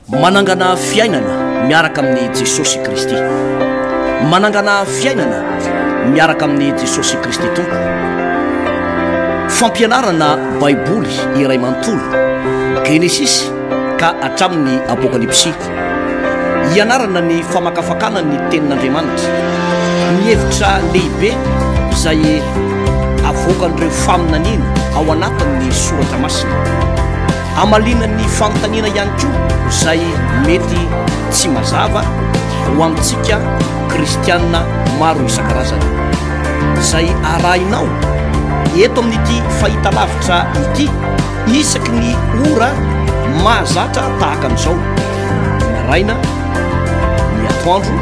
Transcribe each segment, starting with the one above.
Manangana fiainana miaraka amin'i Jesosy Kristy. Manangana fiainana miaraka amin'i Jesosy Kristy Tompo. Fampianarana Baiboly iray manontolo, Genesisy ka hatramin'ny Apokalypsy. Ianarana ny famakafakana ny Tenin'Andriamanitra, ny hevitra lehibe izay avoakan'ireo faminaniana ao anatin'ny Soratra Masina. Hamaliana ny fanontaniana ihany koa izay mety tsy mazava ho antsika kristiana maro isan-karazany. Izay arahinao eto amin'ity fahitalavitra ity isaky ny ora mahazatra tahaka an'izao, ny maraina, ny atoandro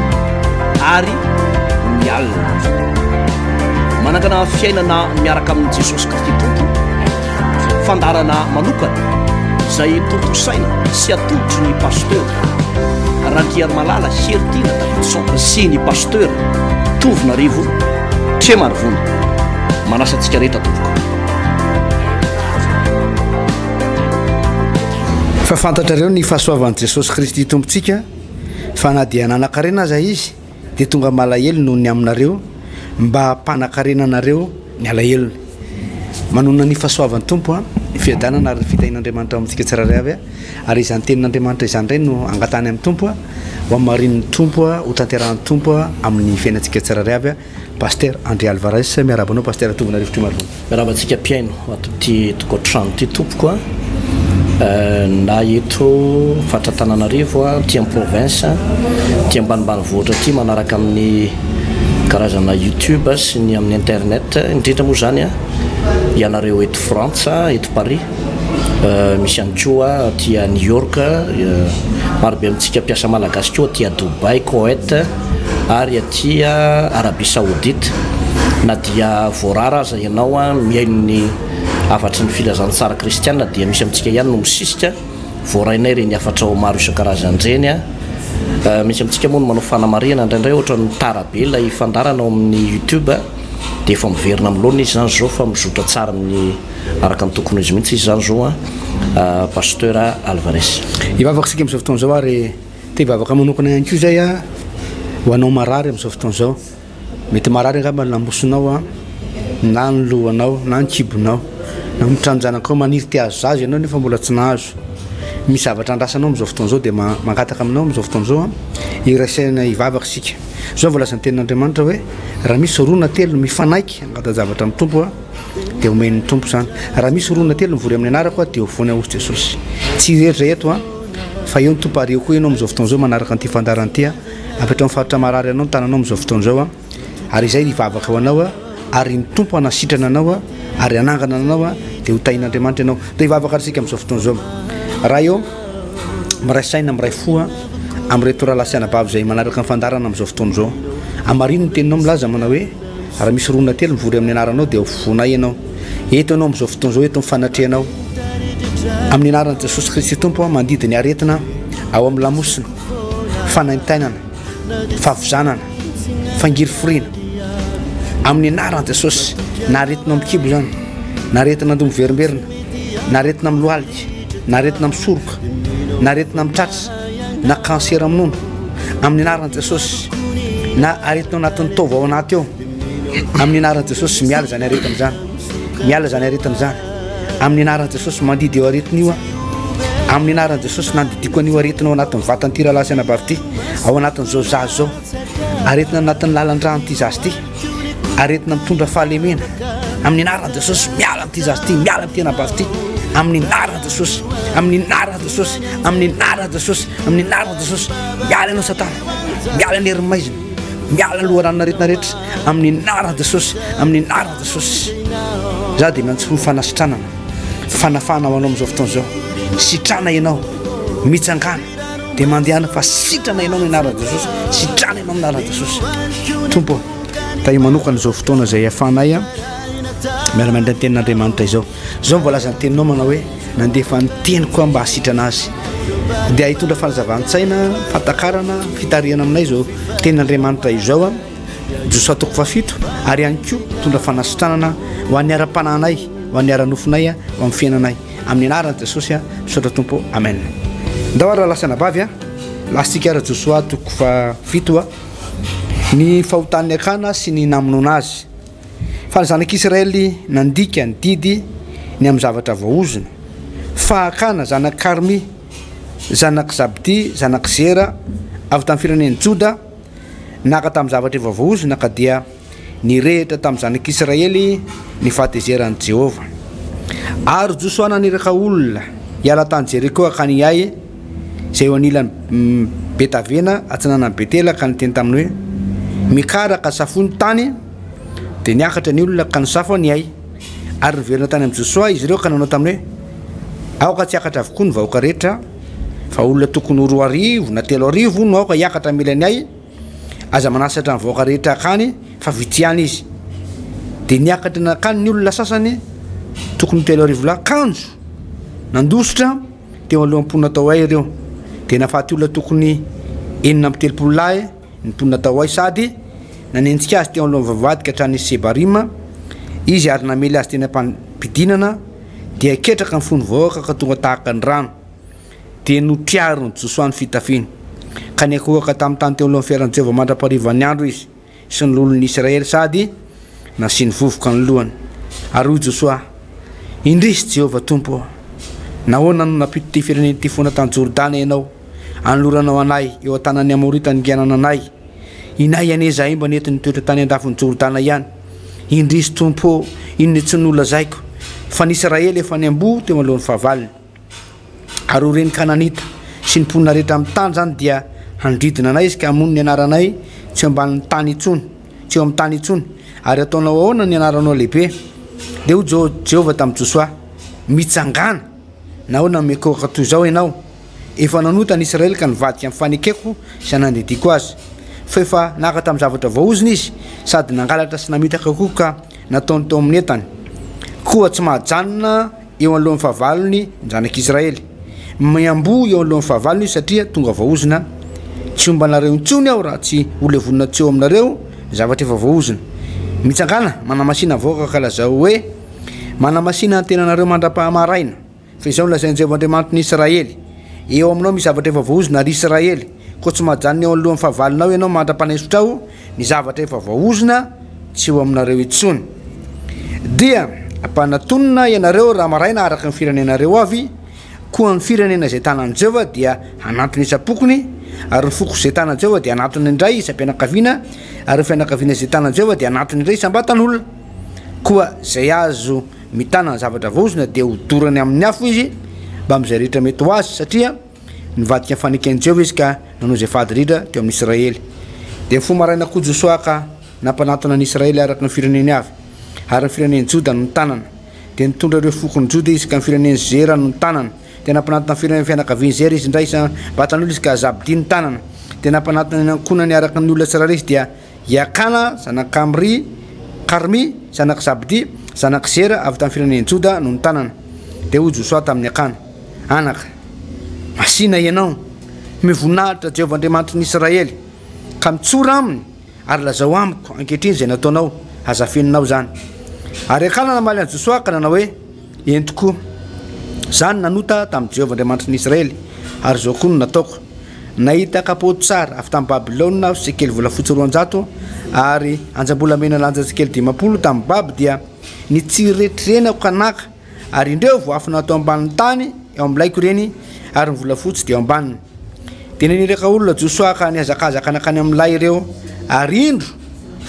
ary ny alina. Manangana fiainana miaraka amin'i Jesosy Kristy Tompo. Fandaharana manokana izay tontosaina sy atolotry ny Pasteur Randriarimalala Heritiana Davidson sy ny Pasteur Tovonarivo Tremarivony. Manasa antsika rehetra tompoko. Fa fantatrareo ny fahasoavan'i Jesosy Kristy Tompontsika, fa na dia nanan-karena aza Izy, dia tonga malahelo noho ny aminareo, mba hampanan-karena anareo ny alahelony. Manonona ny fahasoavan'ny Tompo, ny fiadanana ary ny fitahian'Andriamanitra ao amintsika tsirairay avy, ary izany tenin'Andriamanitra izany indray no angatahany amin'ny Tompo, ho hamarinin'ny Tompo, ho tanterahan'ny Tompo amin'ny fiainantsika tsirairay avy. Pasteur André Alvarez, miarahaba anao Pasteur Tovonarivo Trimarivony. Miarahaba antsika mpihaino ato ity tokantrano ity tompoko a, na eto faritra Antananarivo, aty am province, aty ambanimbanivohitra aty manaraka amin'ny karazana youtube sy ny amin'ny internet, indrindra moa izany ianareo eto Frantsa, eto Paris, misy ihany koa aty New York, marobe amintsika mpiasa malagasy koa aty Dubaï, Koweït ary aty Arabie Saoudite. Na dia voarara aza ianao mihaino ny hafatry ny filazantsara kristiana dia misy amintsika ihany no misisika, voarainay ireny hafatra maro isan-karazany ireny. Misy amintsika moa no manao fanamarihana indraindray ohatran'ny tara be ilay fandaharana ao amin'ny youtube dia efa miverina amin'ny laoniny izy izany izao fa mizotra tsara amin'ny araka ny tokony ho izy mihitsy izy izany izao Pasteur Alvarez. Hivavaka isika amin'izao fotoana izao ary te hivavaka manokana ihany koa izay ho anao marary amin'izao fotoana izao. Mety marary angamba ny lamosinao an, na ny lohanao, na ny kibonao, na ny tranon-janakao maniry te hahazo zaza ianao nefa mbola tsy nahazo. Misy zavatra andrasanao amin'izao fotoana izao dia mangataka aminao amin'izao fotoana izao an, hiray saina hivavaka isika. Izao voalazan'ny tenin'Andriamanitra hoe raha misy roa na telo mifanaiky hangata-javatra amin'ny Tompo an, dia omen'ny Tompo izany. Raha misy roa na telo mivory amin'ny anarako aho dia ho foana hozy Jesosy. Tsy irery izay eto an, fa eo ny Tompo ary eo koa ianao amin'izao fotoana izao manaraka an'ity fandaharana ity an. Apetraho amin'ny faritra marary anao ny tananao amin'izao fotoana izao an, ary izay hivavaka ho anao ary ny Tompo hanasitrana anao ary hanangana anao dia ho tahin'Andriamanitra ianao. Dia hivavaka ary isika amin'izao fotoana izao. Ray ô, miray saina, miray fo amin'ireto rahalahy sy anabavy izay manaraka ny fandaharana amin'izao fotoana izao. Hamarino ny teninao milaza manao hoe, raha misy roa na telo mivory amin'ny anaranao dia ho vonay ianao. Eto ianao amin'izao fotoana izao, eto ny fanatrehanao. Amin'ny anaran'i Jesosy Kristy Tompo aho mandidy ny aretina ao amin'ny lamosina. fanaintainana, fahavizanana, fangirifiriana, amin'ny anaran'i Jesosy, na aretina amin'ny kibo izany, na aretina andoha miverimberina, na aretina amin'ny lohalika, na aretina amin'ny soroka, na aretina amin'ny tratra, na cancer amin'ny nono, amin'ny anaran'i Jesosy, na aretina ao anatin'ny taova ao anaty ao, amin'ny anaran'i Jesosy, miala izany aretina izany, miala izany aretina izany. Amin'ny anaran'i Jesosy mandidy io aretina io aho. Amin'ny anaran'i Jesosy nandidiako an'io aretina ao anatin'ny vatan'ity rahalahy sy anabavy ity, ao anatin'izao zaza izao. Aretina anatin'ny lalan-drano ity zaza ity. Aretina mitondra fahalemena. Amin'ny anaran'i Jesosy miala amin'ity zaza ity, miala amin'ity anabavy ity. Amin'ny anaran'i Jesosy, amin'ny anaran'i Jesosy, amin'ny anaran'i Jesosy, amin'ny anaran'i Jesosy. Miala ianao Satana. Miala ny herin'ny maizina. Miala ny loharanon'aretina rehetra amin'ny anaran'i Jesosy, amin'ny anaran'i Jesosy, za dia miantso ny fanasitranana, fanafahana ho anao amin'izao fotoana izao. Sitrana ianao, mitsangàna, dia mandehana fa sitrana ianao amin'ny anaran'i Jesosy, sitrana ianao amin'ny anaran'i Jesosy. Tompo ô, tahio manokana izao fotoana izay ahafahanay miara-mandray ny tenin'Andriamanitra izao. Izao no voalazan'ny teninao manao hoe, nandefa ny teniko aho mba hahasitrana azy. Dia hitondra fanazavan-tsaina, fahatakarana, fitarihana aminay izao tenin'Andriamanitra izao. Josoa toko fahafito, ary ihany koa mitondra fanasitranana ho an'ny ara-panahinay, ho an'ny ara-nofonay, ho amin'ny fiainanay. Amin'ny anaran'i Jesosy, misaotra Tompo, Amen. Ndao ary rahalahy sy anabavy a, lasintsika ary Josoa toko fahafito a, ny fahotan'ny Akana sy ny namonoana azy. Fa ny zanak'Israely nandika ny didy ny amin'ny zavatra voaozona. Fa Akana zanak'i Karmy, zanak'i Zabdy, zanak'i Zera, avy tamin'ny firenen'i Joda, naka tamin'ny zavatra efa voaozona ka dia nirehitra tamin'ny zanak'Israely ny fahatezeran'i Jehovah. Ary Josoa naniraka olona hiala tany Jeriko hankany Ay, izay eo anilan'i Betavena, atsinanan'i Betela, ka niteny taminy hoe, Mikara ka safoy ny tany. Dia niakatra ny olona ka nisafo an'i Ay. Ary niverina tany amin'i Josoa izy ireo ka nanao taminy hoe, Aoka tsy hiakatra avokoa ny vahoaka rehetra, fa olona tokony ho 2000 na 3000 no aoka hiakatra hamely an'i Ay, Aza manasatra ny vahoaka rehetra hankany fa vitsy ihany izy. Dia niakatra nankany ny olona sasany, tokony ho 3000 lahy, kanjo nandositra teo alohan'ny mponina tao Ay ireo. Dia nahafaty olona tokony 36 lahy ny mponina tao Ay sady nanenjika azy teo alohan'ny vavahady ka hatrany Sebarima izy ary namely azy teny am-pidinana, dia ketraka ny fon'ny vahoaka ka tonga tahaka ny rano. Dia notriarin'i Josoa ny fitafiany, ka niankohoka tamin'ny tany teo anoloan'ny fiaran'i Jehovah mandra-paharivan'ny andro izy sy ny loholon'ny Israely, sady nasiany vovoka ny lohany. Ary hoy Josoa, Indrisy, Jehovah Tompo ô! Nahoana no nampita ity firenena ity foana tany Jordana Ianao, anoloranao anay eo an-tanan'ny Amorita handianana anay? Inay anie izahay mba nety nitoetra tany an-dafin'i Jordana ihany! Indrisy, Tompo ô, inona intsony no holazaiko? Fa ny Israely efa niamboho teo anoloan'ny fahavalony. Ary ho ren'ny Kananita sy ny mponina rehetra amin'ny tany izany, dia handridina anay izy ka hamono ny anaranay tsy eo ambanin'ny tany intsony, tsy eo amin'ny tany intsony. Ary hataonao ahoana ny anaranao lehibe? Dia hoy Jehovah tamin'i Josoa, Mitsangàna! Nahoana no mikohaka toy izao ianao? Efa nanota ny Israely ka nivadika amin'ny fanekeko izay nandidiako azy. Fa efa naka tamin'ny zavatra voaozona izy, sady nangalatra sy namitaka koa ka nataony teo amin'ny entany. Koa tsy mahajanona eo anoloan'ny fahavalony ny zanak'Israely. Miamboho eo anoloan'ny fahavalony izy satria tonga voaozona. Tsy homba anareo intsony aho raha tsy holevonina tsy eo aminareo ny zavatra efa voaozona. Mitsangàna, manamasìna vahoaka ka lazao hoe, Manamasìna ny tenanareo mandra-pahamaraina, fa izao no lazain'i Jehovah Andriamanitry ny Israely, Eo aminao misy zavatra efa voaozona, ry Israely, koa tsy mahajanona eo anoloan'ny fahavalonao ianao mandra-panaisotrao ny zavatra efa voaozona tsy eo aminareo intsony. Dia ampanatonina ianareo raha maraina araka ny firenenareo avy, koa ny firenena izay tanan'i Jehovah dia hanantona isam-pokony, ary ny foko izay tanan'i Jehovah dia hanantona indray isam-pianakaviana, ary ny fianakaviana izay tanan'i Jehovah dia hanantona indray isam-batan'olona. Koa izay azo mitana ny zavatra voaozona dia hodorany amin'ny afo izy mbamin'izay rehetra mety ho azy, satria nivadika ny faneken'i Jehovah izy ka nanao izay fady indrindra teo amin'ny Israely. Dia nifoha maraina koa Josoa ka nampanantona ny Israely araka ny fireneny avy, ary ny firenen'i Joda no nitanana. Dia nitondra ireo fokon'i Joda izy, ka ny firenen'i Zera no nitanana. Dia nampanantona ny firenen'ny fianakavian'i Zera izy indray isam-batan'olona izy, ka Zabdia nitanana. Dia nampanantona ny ankohonany araka ny olona tsirairay izy, dia I Akana, zanak'i Kamry, Karmy, zanak'i Zabdy, zanak'i Zera, avy tamin'ny firenen'i Joda, no nitanana. Dia hoy Josoa tamin'i Akana, Anaka, masìna ianao, omeo voninahitra Jehovah Andriamanitry ny Israely, ka mitsora aminy, ary lazao amiko ankehitriny izay nataonao, aza afeninao izany. Ary Akana namaly an'i Josoa ka nanao hoe, Eny tokoa, izaho no nanota tamin'i Jehovah Andriamanitry ny Israely, ary izao koa no nataoko, Nahita kapaoty tsara avy tamin'i Babylona aho, sekely volafotsy 200, ary anjam-bolamena lanja sekely 50 tamin'ny babo, dia nitsiretrirenako ka naka, ary indreo voafina tao ambanin'ny tany eo amin'ny laiko ireny, ary ny volafotsy dia eo ambaniny. Dia naniraka olona Josoa ka nihazakazaka nankany amin'ny lay ireo, ary indro,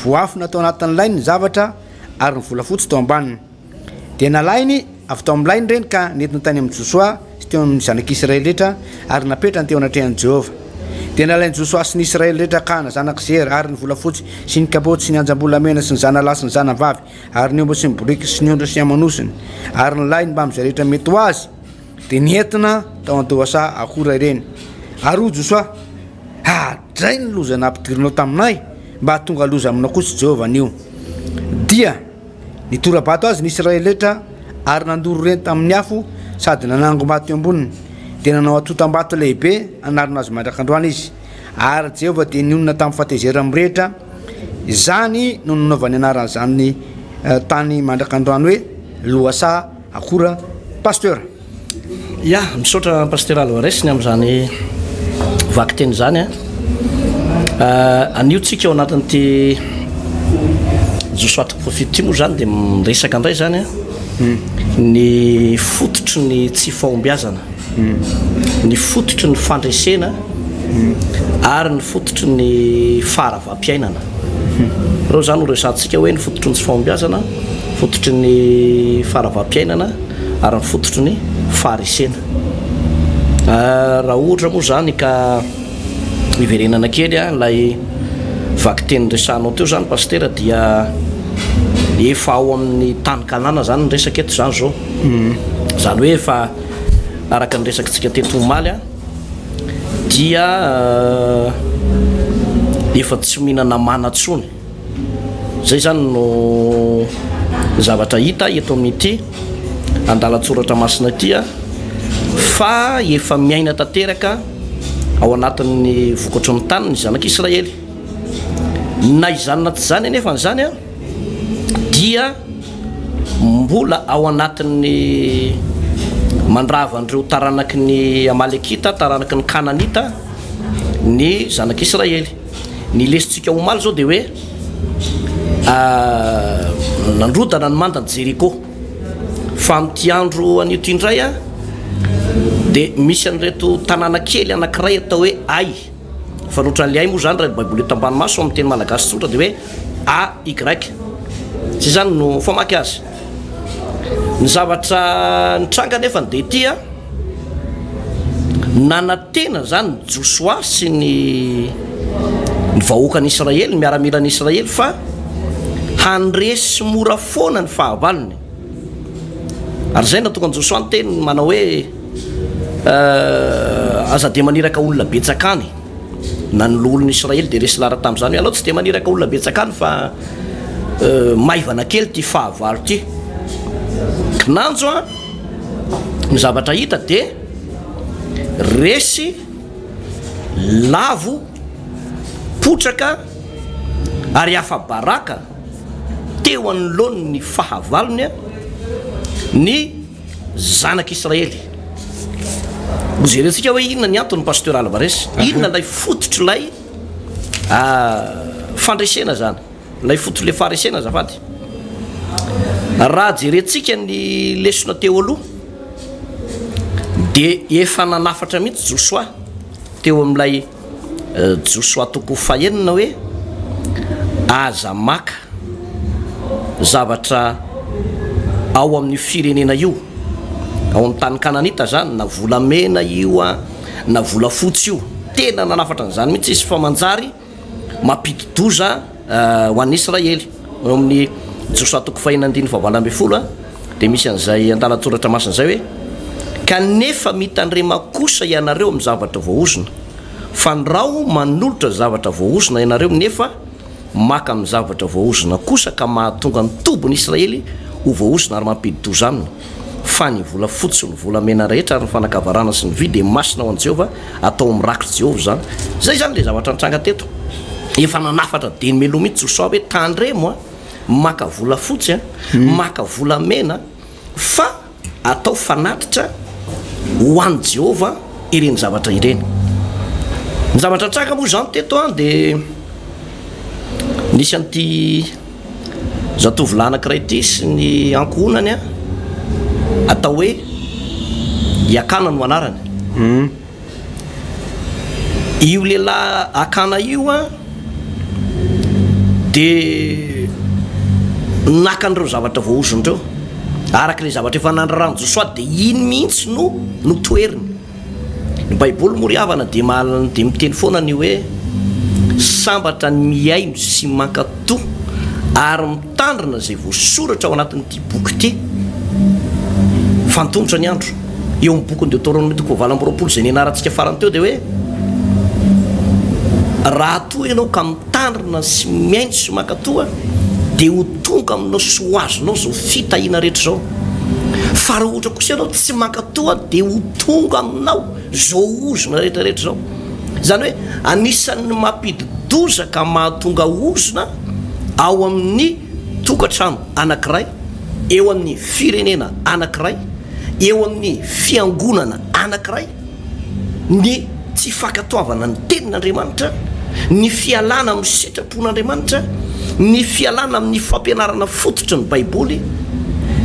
voafina tao anatin'ny lay ny zavatra, ary ny volafotsy tao ambaniny. Dia nalainy avy tao amin'ny lainy ireny ka nentiny tany amin'i Josoa sy teo amin'ny zanak'Israely rehetra, ary napetrany teo anatrehan'i Jehovah. Dia nalain'i Josoa sy ny Israely rehetra Akana, zanak'i Zera, ary ny volafotsy sy ny kapaoty sy ny anjam-bolamena sy ny zanalahy sy ny zanavavy ary ny omby sy ny boriky sy ny ondry sy aman'osiny ary ny lainy mbamin'izay rehetra mety ho azy, dia nentina tao an-dohasaha Akora ireny. Ary hoy Josoa, Hadray ny loza nampidirinao taminay, mba hahatonga loza aminao kosa Jehovah anio. Dia. Nitora-bato azy ny Israely rehetra ary nandoro ireny tamin'ny afo sady nanangom-bato teo amboniny. Dia nanao antontam-bato lehibe hanarona azy mandrak'androany izy. Ary Jehovah dia nionona tamin'ny fahatezerany mirehitra. Izany no nanaovany anaran'izany tany mandrak'androany hoe Lohasaha Akora. Pasteur. Ya, misaotra Pasitera Alvarez ny amin'izany vakiteny izany a. Anio tsika ao anatin'ity Josoa toko fahafito ity moa izany dia miresaka indray izany a ny fototry ny tsy fahombiazana, ny fototry ny fandresena ary ny fototry ny faharavam-piainana. Ireo izany no resahantsika hoe ny fototry ny tsy fahombiazana, fototry ny faharavam-piainana ary ny fototry ny faharesena. Raha ohatra moa izany ka iverenana kely ilay vakiteny resahanao teo izany Pasitera dia efa ao amin'ny tany Kanana izany ny resaka eto izany izao. Izany hoe efa araka ny resakitsika teto omaly dia efa tsy mihinana mana intsony. Izay izany no zavatra hita eto amin'ity andalan-tsoratra masina ity fa efa miaina tanteraka ao anatin'ny vokatry ny tany ny zanak'Israely. Na izany na tsy izany anefa izany dia mbola ao anatin'ny mandrava an'ireo taranaky ny Amalekita, taranaky ny Kananita ny zanak'Israely. Ny lesotsika omaly izao dia hoe nandrodana ny mandan'i Jeriko. Fa amin'ity andro anio ity indray dia misy an'ireto tanàna kely anankiray atao hoe Ay. Mifanohitra an'ilay Ay moa izany raha ny Baiboly eto ambany maso amin'ny teny malagasy tsotra dia hoe AY. Izay izany no famaky azy. Ny zavatra nitranga anefa dia ity an, nanantena izany Josoa sy ny ny vahoakan'Israely, ny miaramilan'Israely fa handresy mora foana ny fahavalony. Ary izay no nahatonga an'i Josoa niteny manao hoe, Aza dia maniraka olona betsaka any. Na ny loholon'i Israely dia resy lahatra tamin'izany hoe aleo tsy dia maniraka olona betsaka any fa maivana kely ity fahavalo ity. Kinanjo an, ny zavatra hita dia resy, lavo, potraka ary afa-baraka teo anoloan'ny fahavalony ny zanak'Israely. Hojerentsika hoe inona ny antony Pasteur Alvarez, inona ilay fototr'ilay fandresena izany, ilay fototr'ilay faharesena azafady. Raha jerentsika ny lesona teo aloha dia efa nanafatra mihitsy Josoa teo amin'ilay Josoa toko fahenina hoe, Aza maka zavatra ao amin'io firenena io, ao amin'ny tany Kananita izany, na volamena io na volafotsy io. Tena nanafatra an'izany mihitsy izy fa manjary mampidi-doza ho an'ny Israely. Eo amin'ny Josoa toko fahenina andininy fahavalo ambin'ny folo dia misy an'izay andalan-tsoratra masina izay hoe, Kanefa mitandrema kosa ianareo amin'ny zavatra voaozona, fandrao manolotra zavatra voaozona ianareo nefa maka amin'ny zavatra voaozona kosa ka mahatonga ny tobin'i Israely ho voaozona ary mampidi-doza aminy. Fa ny volafotsy sy ny volamena rehetra ary ny fanakavarana sy ny vy dia masina ho an'i Jehovah, atao amin'ny rakitr'i Jehovah izany. Izay izany ilay zavatra nitranga teto. Efa nanafatra dieny mialoha mihitsy Josoa hoe, Tandremo a, maka volafotsy a, maka volamena, fa atao fanatitra ho an'i Jehovah ireny zavatra ireny. Ny zavatra nitranga moa izany teto a, dia nisy an'ity Zatovolahy anankiray ity sy ny ankohonany atao hoe i Akana no anarany. Io lehilahy Akana io dia naka an'ireo zavatra voaozona ireo. Araka ilay zavatra efa nandraran'i Josoa dia iny mihitsy no notoheriny. Ny baiboly moa ry havana dia mahalana dia miteny foana ny hoe sambatra ny mihaino sy mankato ary mitandrina izay voasoratra ao anatin'ity boky ity fa antomotra ny andro. Eo amin'ny bokin'ny Deoteronomia toko fahavalo amby roapolo izay nianarantsika farany teo dia hoe raha toa ianao ka mitandrina sy mihaino sy mankatoa dia ho tonga aminao sy ho azonao izao fitahiana rehetra izao. Fa raha ohatra kosa ianao tsy mankatoa dia ho tonga aminao izao ozona rehetra rehetra izao. Izany hoe anisan'ny mampidi-doza ka mahatonga ozona ao amin'ny tokantrano anankiray, eo amin'ny firenena anankiray, eo amin'ny fiangonana anankiray ny tsy fankatoavana ny tenin'Andriamanitra, ny fialana amin'ny sitrapon'Andriamanitra, ny fialana amin'ny fampianarana fototry ny Baiboly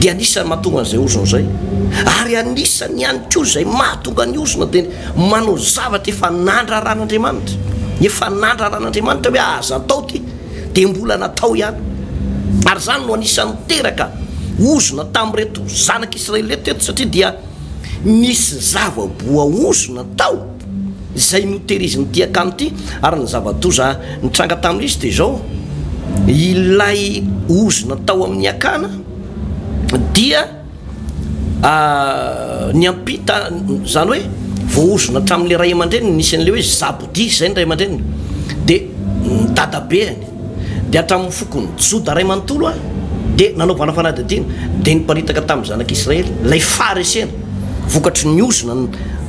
dia anisan'ny mahatonga an'izay ozona izay. Ary anisan'ny ihany koa izay mahatonga ny ozona dia ny manao zavatra efa nandraran'Andriamanitra, efa nandraran'Andriamanitra hoe aza atao ity dia mbola natao ihany. Ary izany no anisan'ny niteraka ozona tamin'ireto zanak'Israely ireto teto satria dia Nisy zava-boaozona tao izay notehirizin'ity akany ity, ary ny zava-doza nitranga tamin'izy dia izao, ilay ozona tao amin'ny akana dia niampita, izany hoe voaozona hatramin'ilay ray aman-dreniny, nisy an'ilay hoe Zabodia izay ny ray aman-dreniny, dia ny dadabeany. Dia hatramin'ny fokon'i Joda iray manontolo aho dia nanaovana fanadihadiana, dia niparitaka tamin'ny zanak'Israely ilay faharesena vokatry ny ozona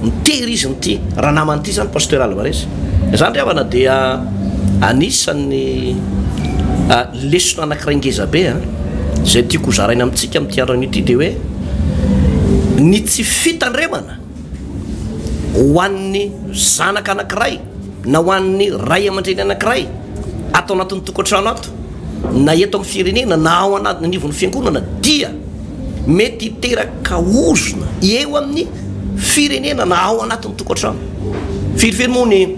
notehirizin'ity ranamana ity izany Pasteur Alvarez. Izany ry havana dia anisan'ny lesona anankiray ngeza be izay tiako hozaraina amintsika amin'ity andro anio ity dia hoe ny tsy fitandremana ho an'ny zanaka anankiray na ho an'ny ray aman-dreny anankiray ato anatin'ny tokantrano ato na eto amin'ny firenena na ao anatin'ny anivon'ny fiangonana dia mety hiteraka ozona eo amin'ny firenena na ao anatin'ny tokantrano. Firifiry moa ny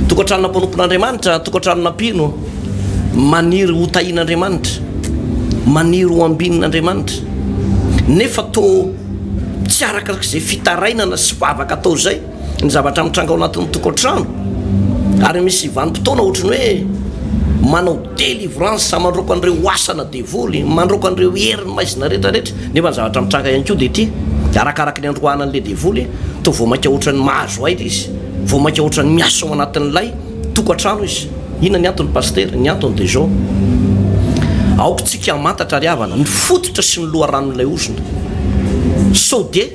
tokantranona mpanompon'Andriamanitra, tokantranona mpino maniry ho tahian'Andriamanitra, maniry ho ambinin'Andriamanitra, nefa toa tsy arakaraka izay fitarainana sy vavaka atao izay ny zavatra mitranga ao anatin'ny tokantrano, ary misy vanim-potoana ohatran'ny hoe manao délivrance mandroaka an'ireo asana devoly, mandroaka an'ireo herin'ny maizina rehetra rehetra, nefa ny zavatra mitranga ihany koa dia ity, arakaraka ny androahana an'ilay devoly, toa vao mainka ohatran'ny mahazo aina izy, vao mainka ohatran'ny miasa ao anatin'ilay tokantrano izy. Inona ny antony Pasitera? Ny antony dia izao, aoka tsika hamantatra ry havana ny fototra sy ny loharanon'ilay ozona, sao dia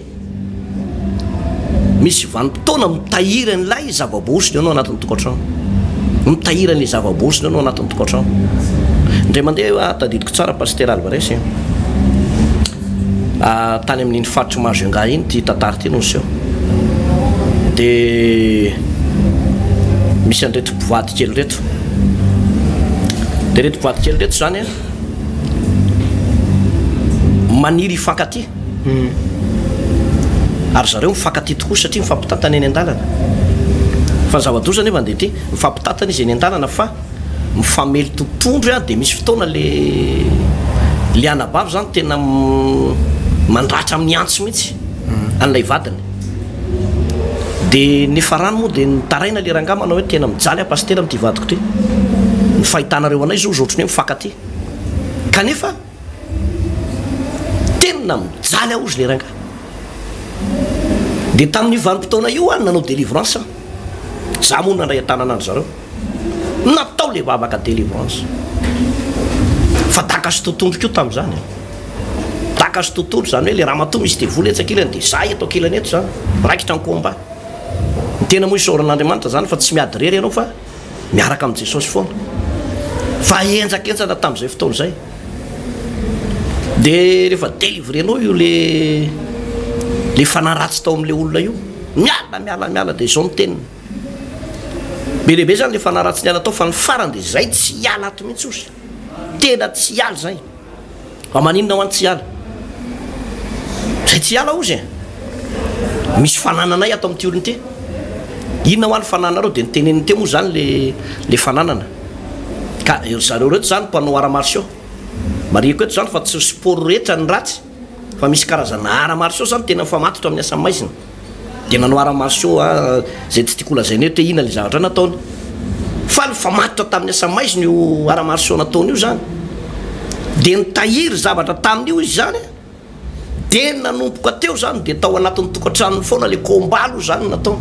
misy vanim-potoana mitahiry an'ilay zava-boaozona ianao anatin'ny tokantrano, mitahiry an'ilay zava-boaozona ianao anatin'ny tokantrano. Indray mandeha aho tadidiko tsara Pasitera Alvarez, Tany amin'iny faritr'i Majunga iny ity tantara ity no niseho. Dia misy an'ireto mpivady kely ireto. Dia ireto mpivady kely ireto izany an, maniry hifankatia. Ary zareo mifankatia tokoa satria mifampitantana eny an-dalana. Fa ny zava-doza anefa dia ity, mifampitantana izy eny an-dalana fa mifamely totohondry an, dia misy fotoana le le anabavy zany tena mandratra amin'ny antsy mihitsy an'ilay vadiny, dia nifarany moa dia nitaraina le rangahy manao hoe tena mijaly aho pasitera amin'ity vadiko ity, ny fahitanareo anay zao ohatran'ny hoe mifankatia kanefa tena mijaly aho hozy le rangahy, dia tamin'io vanim-potoana io aho nanao délivrance, za moa nandray an-tanana an-dry zareo. Natao le vavaka délivrance. Fa daka sy totohondry koa tamin'izany e. Daka sy totohondry izany hoe le ramatoa misy devoly etsy ankilany dia za eto ankilany eto izany. Raikitra ny combat. Ny tena moa isaorana Andriamanitra izany fa tsy miady irery ianao fa miaraka amin'i Jesosy foana. Fa henjakenjana tamin'izay fotoana izay. Dia rehefa délivrer-nao io le le fanahy ratsy tao amin'ilay olona io, miala miala miala dia izao ny teniny. Be dia be zany le fanahy ratsy niala tao fa ny farany dia zay tsy hiala ato mihitsy ozy. Tena tsy hiala zay. Fa maninona ho any tsy hiala? Zay tsy hiala ozy e. Misy fanananay ato amin'ity olona ity. Inona ho any fananareo dia niteneniny teo moa zany le le fananana. Ka ry zareo reto zany mpanao arts martiaux. Marihiko eto zany fa tsy sport rehetra ny ratsy fa misy karazana arts martiaux zany tena mifamatotra amin'ny asa maizina. Dia nanao arts martiaux a, izay tsy tiako holazaina eto hoe inona ilay zavatra nataony. Fa nifamatotra tamin'ny asa maizina io arts martiaux nataony io izany. Dia nitahiry zavatra tamin'io izy izany, dia nanomboka teo izany dia tao anatin'ny tokantranony foana ilay combat aloha izany no nataony.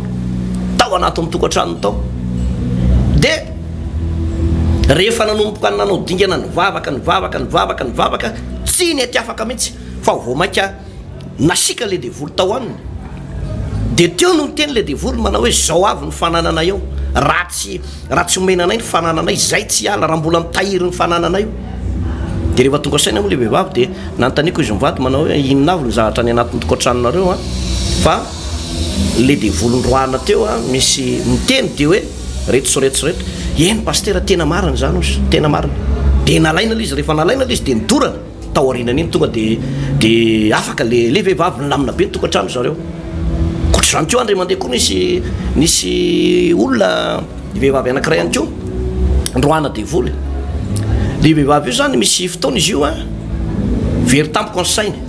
Tao anatin'ny tokantranony tao. Dia rehefa nanomboka nanao dingana nivavaka, nivavaka, nivavaka, nivavaka, tsy nety afaka mihitsy fa vao mainka Nasiaka ilay devoly tao aminy. Dia teo no niteny ilay devoly manao hoe izao avy ny fanananay eo. Raha tsy raha tsy omena anay ny fanananay, izay tsy hiala raha mbola mitahiry ny fanananay io. Dia rehefa tonga saina moa ilay vehivavy dia nanontaniako izy mivady manao hoe inona avy ny zavatra any anatin'ny tokantranonareo an, fa ilay devoly noroahana teo an, misy miteny dia hoe reto sy reto sy reto. Eny pasitera tena marina izany hozy, tena marina. Dia nalaina ilay izy, rehefa nalaina ilay izy dia nidorana. Tao aorianan'iny tonga dia dia afaka le le vehivavy nilamina be ny tokantrano zareo. Ankoatr'izany koa indray mandeha koa nisy nisy olona vehivavy anankiray ihany koa noroahana devoly. Le vehivavy io zany misy fotoana izy io an very tampoka ny sainy.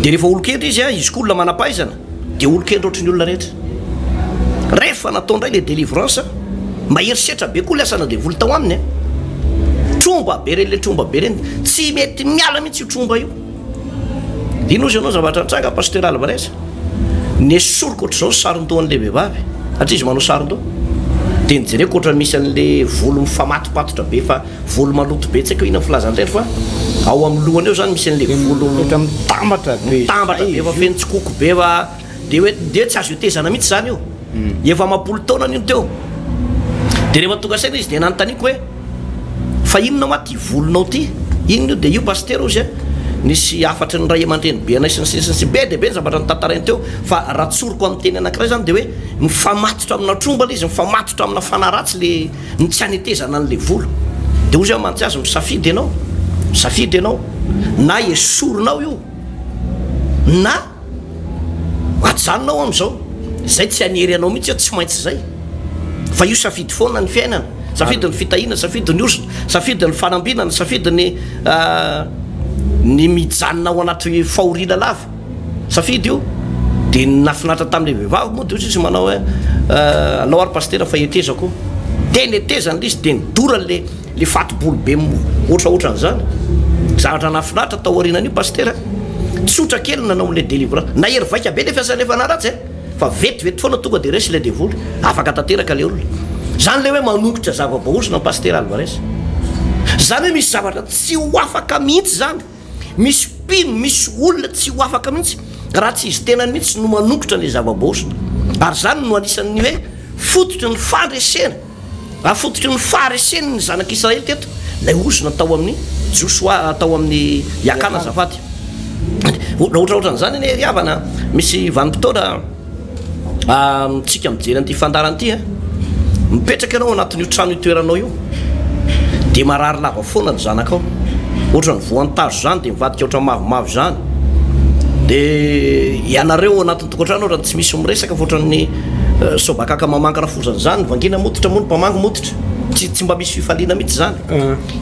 Dia rehefa olon-kendry izy an, izy koa olona manam-pahaizana. Dia olon-kendry ohatry ny olona rehetra. Rehefa natao indray ilay délivrance, mahery setra be koa ilay asana devoly tao aminy e. Tromba be ireny ilay tromba be ireny. Tsy mety miala mihitsy io tromba io. Inona ozy ianao zavatra nitranga Pasteur Alvarez? Nesoriko ohatr'izao ny saron-dohan'ilay vehivavy, satria izy manao saron-doha. Dia nijereko ohatran'ny misy an'ilay volo mifamatopatotra be fa Volo maloto be tsy haiko inona ny filazana ireny fa ao amin'ny lohany eo zany misy an'le volo Ohatra mitambatra be mitambatra be efa feno tsikoko be fa de hoe de tsy azo hetezana mihitsy zany io efa amam-polo taonany io teo de rehefa tonga saina izy de nanontaniako hoe fa inona ma ty volonao ty inona io de io pasitera ozy a nisy hafatry ny ray aman-dreny be anay sy ny sisa sy ny sisa be dia be ny zavatra notantarainy teo fa raha tsoriko amin'ny teny anankiray zany de hoe mifamatotra amina tromba le izy mifamatotra amina fanahy ratsy le ny tsy hanetezana an'ilay vola. Dia hoy aho mantsy azy, misafidy ianao, misafidy ianao, na esorinao io, na ajanonao amin'izao. Izay tsy hanery anao mihitsy hoe tsy maintsy izay. Fa io safidy foana ny fiainana, safidy ny fitahiana, safidy ny ozona, safidy ny fanambinana, safidy ny ny mijanona ao anaty fahoriana lava. Safidy io. Dia ny nahafinaritra tamin'ilay vehivavy moa dia hoy izy manao hoe alao ary pasitera fa hetezako io. Dia netezany ilay izy dia nidorany ilay ilay fato-bolo be ohatraohatran'izany. Zavatra nahafinaritra tao aorianan'io pasitera, tsotra kely ny nanao an'ilay délivrance. Nahery vaika be ilay fiasan'ilay fanahy ratsy e! Fa vetivety foana tonga dia resy ilay devoly. Afaka tanteraka ilay olona. Izany ilay hoe manongotra zava-boahozona pasitera Alvarez. Izany hoe misy zavatra tsy ho afaka mihitsy izany. Misy mpino, misy olona tsy ho afaka mihitsy raha tsy izy tenany mihitsy no manongotra ilay zava-boahozona. Ary izany no anisan'ny hoe fototry ny fandresena, ary fototry ny faharesen'ny zanak'Israely teto, ilay ozona tao amin'ny Josoa, tao amin'ny Akana azafady. Raha ohatraohatran'izany anie ry havana, misy vanim-potoana Amintsika mijery an'ity fandaharana ity a, mipetraka ianao anatin'io trano itoeranao io, dia marary lava foana ny zanakao, ohatran'ny voan'ny tazo izany dia mivadika ohatran'ny mavomavo izany, dia ianareo ao anatin'ny tokantrano ohatran'ny tsy misy miresaka fa ohatran'ny sobakaka mamangy rafozana izany, ny vangiana mototra moa ny mpamangy mototra, tsy tsy mba misy fifaliana mihitsy izany.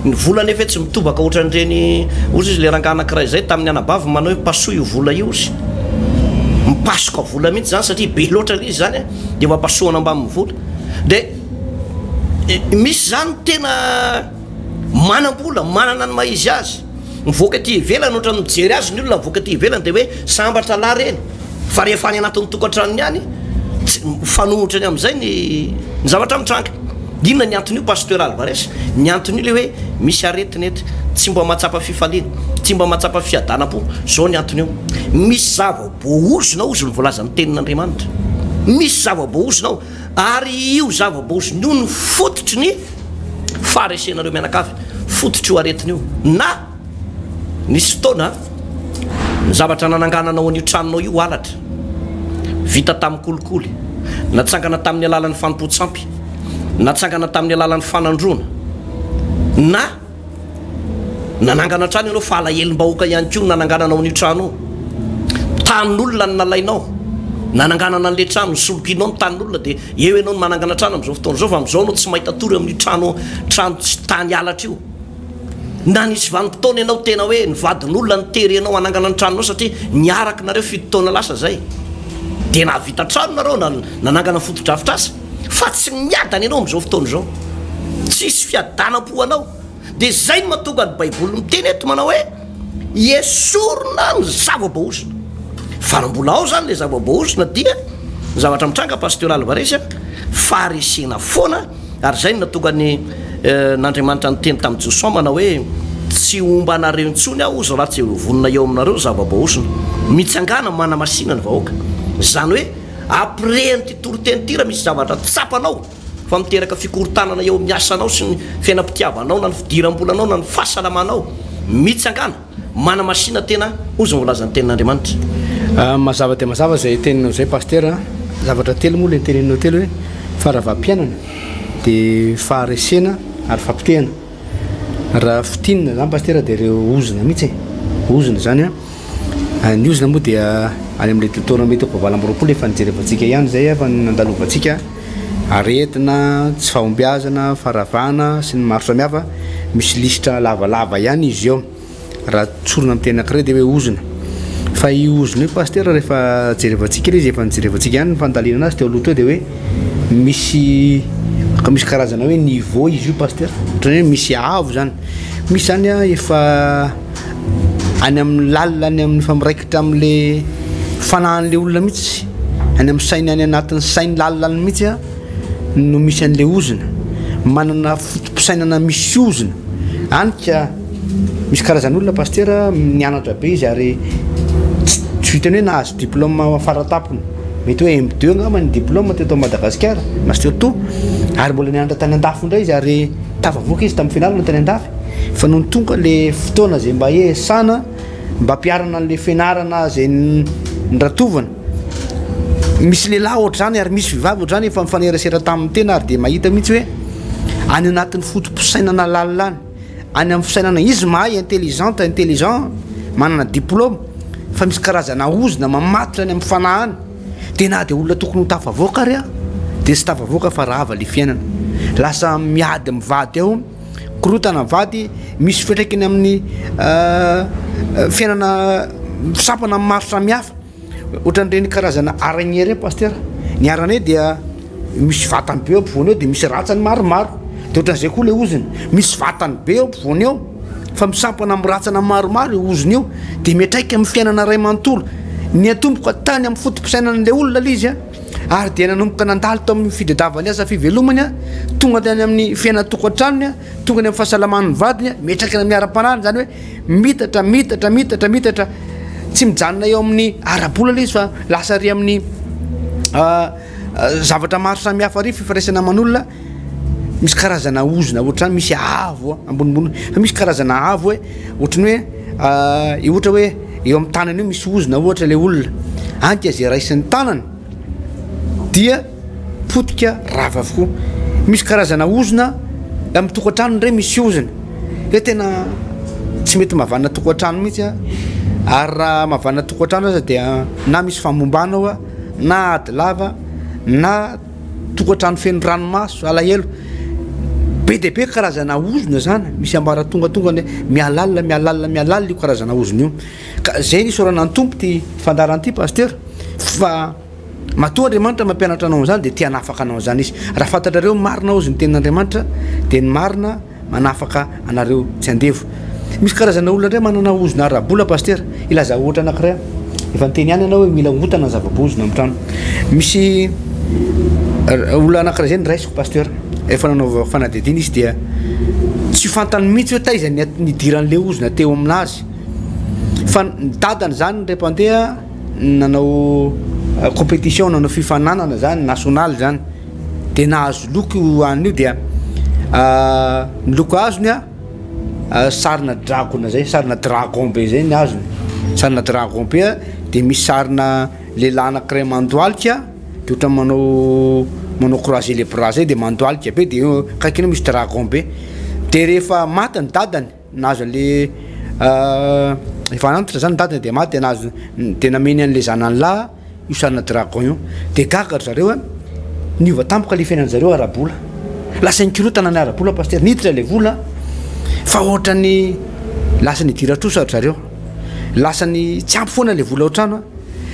Ny vola anefa tsy mitobaka ohatran'ireny, ozy izy ilay rangahy anankiray izay tamin'ny anabaviny manao hoe pasoy io vola io ozy. Mipasoka vola mihitsy izany satria be loatra ilay izy izany dia mba pasohana mbamin'ny vola. Dia misy izany tena manam-bola, manana ny maha izy azy, mivoaka aty ivelany ohatran'ny mijery azy ny olona mivoaka aty ivelany dia hoe sambatra lahy ireny. Fa rehefa any anatin'ny tokantranony any, tsy, mifanohitra ny amin'izay ny, ny zavatra mitranga. Inona ny anton'io Pasteur Alvarez? Ny anton'io ilay hoe misy aretina eto, tsy mba mahatsapa fifaliana, tsy mba mahatsapa fiadanam-po, izao ny anton'io. Misy zava-boaozona hozy ny voalazan'ny tenin'Andriamanitra. Misy zava-boaozona ao, ary io zava-boaozona io no fototry ny faharesenareo mianakavy, fototr'io aretina io. Na. Nisy fotoana, ny zavatra nanangananao an'io tranonao io halatra, vita tamin'ny kolikoly, natsangana tamin'ny alalan'ny fanompoan-tsampy, natsangana tamin'ny alalan'ny fanandroana, na nanangana trano ianao fa alahelom-bahoaka ihany koa no nanangananao an'io trano io. Tanin'olona no nalainao, nananganana an'ilay trano, nisolokianao ny tanin'olona dia eo ianao no manangana trano amin'izao fotoana izao fa amin'izao ianao tsy mahita tory amin'io trano trano tsy tany halatra io. Na nisy vanim-potoana ianao tena hoe ny vadin'olona nitery anao hanangana ny tranonao satria niaraka nareo fito taona lasa zay dia nahavita trano nareo na nanangana fotodrafitrasa fa tsy miadana ianao amin'izao fotoana izao. Tsisy fiadanam-po anao. Dia zay no mahatonga ny baiboly miteny eto manao hoe esorina ny zava-boahozona. Fa raha mbola ao zany le zava-boahozona dia ny zavatra mitranga Pasteur Alvarez a, faharesena foana. Ary izay no nahatonga ny n'Andriamanitra niteny tamin'i Josoa manao hoe, Tsy homba anareo intsony aho, hozy, raha tsy vonona eo aminareo ny zava-boahozona. Mitsangàna, manamasina ny vahoaka. Izany hoe, après an'ity toriteny ity, raha misy zavatra tsapanao fa miteraka fikorontanana eo amin'ny asanao sy ny fiainam-pitiavanao na ny fidiram-bolanao na ny fahasalamanao. Mitsangàna, manamasina tena, hoy izao voalazan'ny Tenin'Andriamanitra. Mazava dia mazava izay teninao izay Pasitera a! Zavatra telo moa ilay noteneninao telo hoe, faharavam-piainana, dia faharesena ary fampotehana. Raha fintinina izany Pasitera dia ireo ozona mihitsy e! Ozona izany an! Ny ozona moa dia any amin'ilay Deoteronomia toko 28 efa nijerevantsika ihany izay, efa nandalovantsika, aretina, tsy fahombiazana, faharavana sy ny maro samihafa, misy lisitra lavalava ihany izy eo. Raha tsorina amin'ny teny anankiray dia hoe ozona. Fa io ozona io Pasitera rehefa jerevantsika ilay izy, efa nijerevantsika ihany ny fandalinana azy teo aloha teo dia hoe misy misy karazana hoe niveau izy io Pasitera, ohatran'ny hoe misy avo izany. Misy izany an efa any amin'ny lalina any amin'ny efa miraikitra amin'le fanahin'le olona mihitsy, any amin'ny sainy any anatin'ny sainy lalina any mihitsy an no misy an'le ozona, manana foto-pisainana misy ozona, any ka misy karazan'olona pasitera nianatra be izy ary tsy tsy vitan'ny hoe nahazo diplôme faratapony, mety hoe M2 angamba ny diplôme teto Madagasikara, master two, ary mbola nianatra tany andafy indray izy ary tafavoaka izy tamin'ny fianarana tany andafy. Fa nony tonga le fotoana zay mba hiasana, mba ampiharana an'le fianarana zay niratovana, misy lehilahy ohatr'izany ary misy vehivavy ohatr'izany efa mifanerasera tamin'ny tena ary dia mahita mihitsy hoe any anatin'ny foto-pisainana lalina any, any amin'ny fisainana izy mahay, intelligente, intelligent, manana diplôme, fa misy karazana ozona mamatotra any amin'ny fanahy any, dia na dia olona tokony ho tafavoaka ary aho dia tsy tafavoaka fa rava le fiainana, lasa miady mivady ao. Korontana vady misy fiantraikany amin'ny fiainana sampana maro samihafa ohatran'ireny karazana araignée ireny pasitera, ny araignée dia misy vatany be eo ampovoany eo dia misy rantsany maromaro, dia ohatran'izay koa ilay ozona, misy vatany be eo ampovoany eo fa misampana amin'ny rantsana maromaro io ozona io dia miantraika amin'ny fiainana iray manontolo, niantomboka tany amin'ny foto-pisainan'ilay olona ilay izy an. Ary dia nanomboka nandalo tao amin'ny fitadiavany asa fivelomany, tonga tany amin'ny fiainan-tokantranony, tonga any amin'ny fahasalaman'ny vadiny, miatraika amin'ny ara-panahiny, izany hoe mitatra, mitatra, mitatra, mitatra, tsy mijanona eo amin'ny ara-bola ilay izy fa lasa ary amin'ny zavatra maro samihafa ary, fifandraisana aman'olona, misy karazana ozona ohatr'izany, misy avo ambonimbony, fa misy karazana avo hoe ohatran'ny hoe ohatra hoe eo amin'ny tanana io misy ozona ohatra ilay olona, any ka izay raisin'ny tanany dia potika rava avokoa. Misy karazana ozona amin'ny tokantrano indray misy ozona, hoe tena tsy mety mahavanona tokantrano mihitsy an, ary raha mahavanona tokantrano aza dia na misy famombana ao na ady lava na tokantrano feno ranomaso, alahelo, be dia be karazana ozona zany, misy ambaratongatongany mihalalina mihalalina mihalalina io karazana ozona io, ka zay ny isaorana ny Tompo ty fandaharana ty Pasteur fa matoa Andriamanitra mampianatra anao an'izany dia te hanafaka anao an'izany izy, raha fantatrareo ny marina hozy ny tenin'Andriamanitra dia ny marina manafaka anareo tsy andevo. Misy karazana olona indray manana ozona ara-bola Pasitera. Hilaza ohatra anankiray aho. Efa niteny ihany ianao hoe mila ongotana ny zava-bozona amin'ny trano. Misy olona anankiray izay noraisiko Pasteur. Efa nanao fanadihadiana izy dia tsy fantany mihitsy hoe taiza ny nidiran'ilay ozona teo aminazy. Fa ny dadany izany indray mpandeha nanao compétition, nanao fifaninanana izany, nationale izany. Dia nahazo loko io anona io dia ny loko azony a sarina dragona zay, sarina dragon be zay ny azony, sarina dragon be a de misy sarina lehilahy anakiray mandohalika de ohatran'ny manao manao croiser les bras zay de mandohalika be de eo akaikiny eo misy dragon be, de rehefa maty ny dadany nahazo an'le efa antitra zany ny dadany de maty de nahazo de nameny an'le zanany lahy io sarina dragon io de gaga ry zareo a, niova tampoka le fiainan zareo ara-bola, lasa nikorontana ny ara-bola pasitera, niditra le vola fa ohatran'ny lasa nidiran-trosa ry zareo, lasa ny tsy ampy foana le vola ao an-trano a,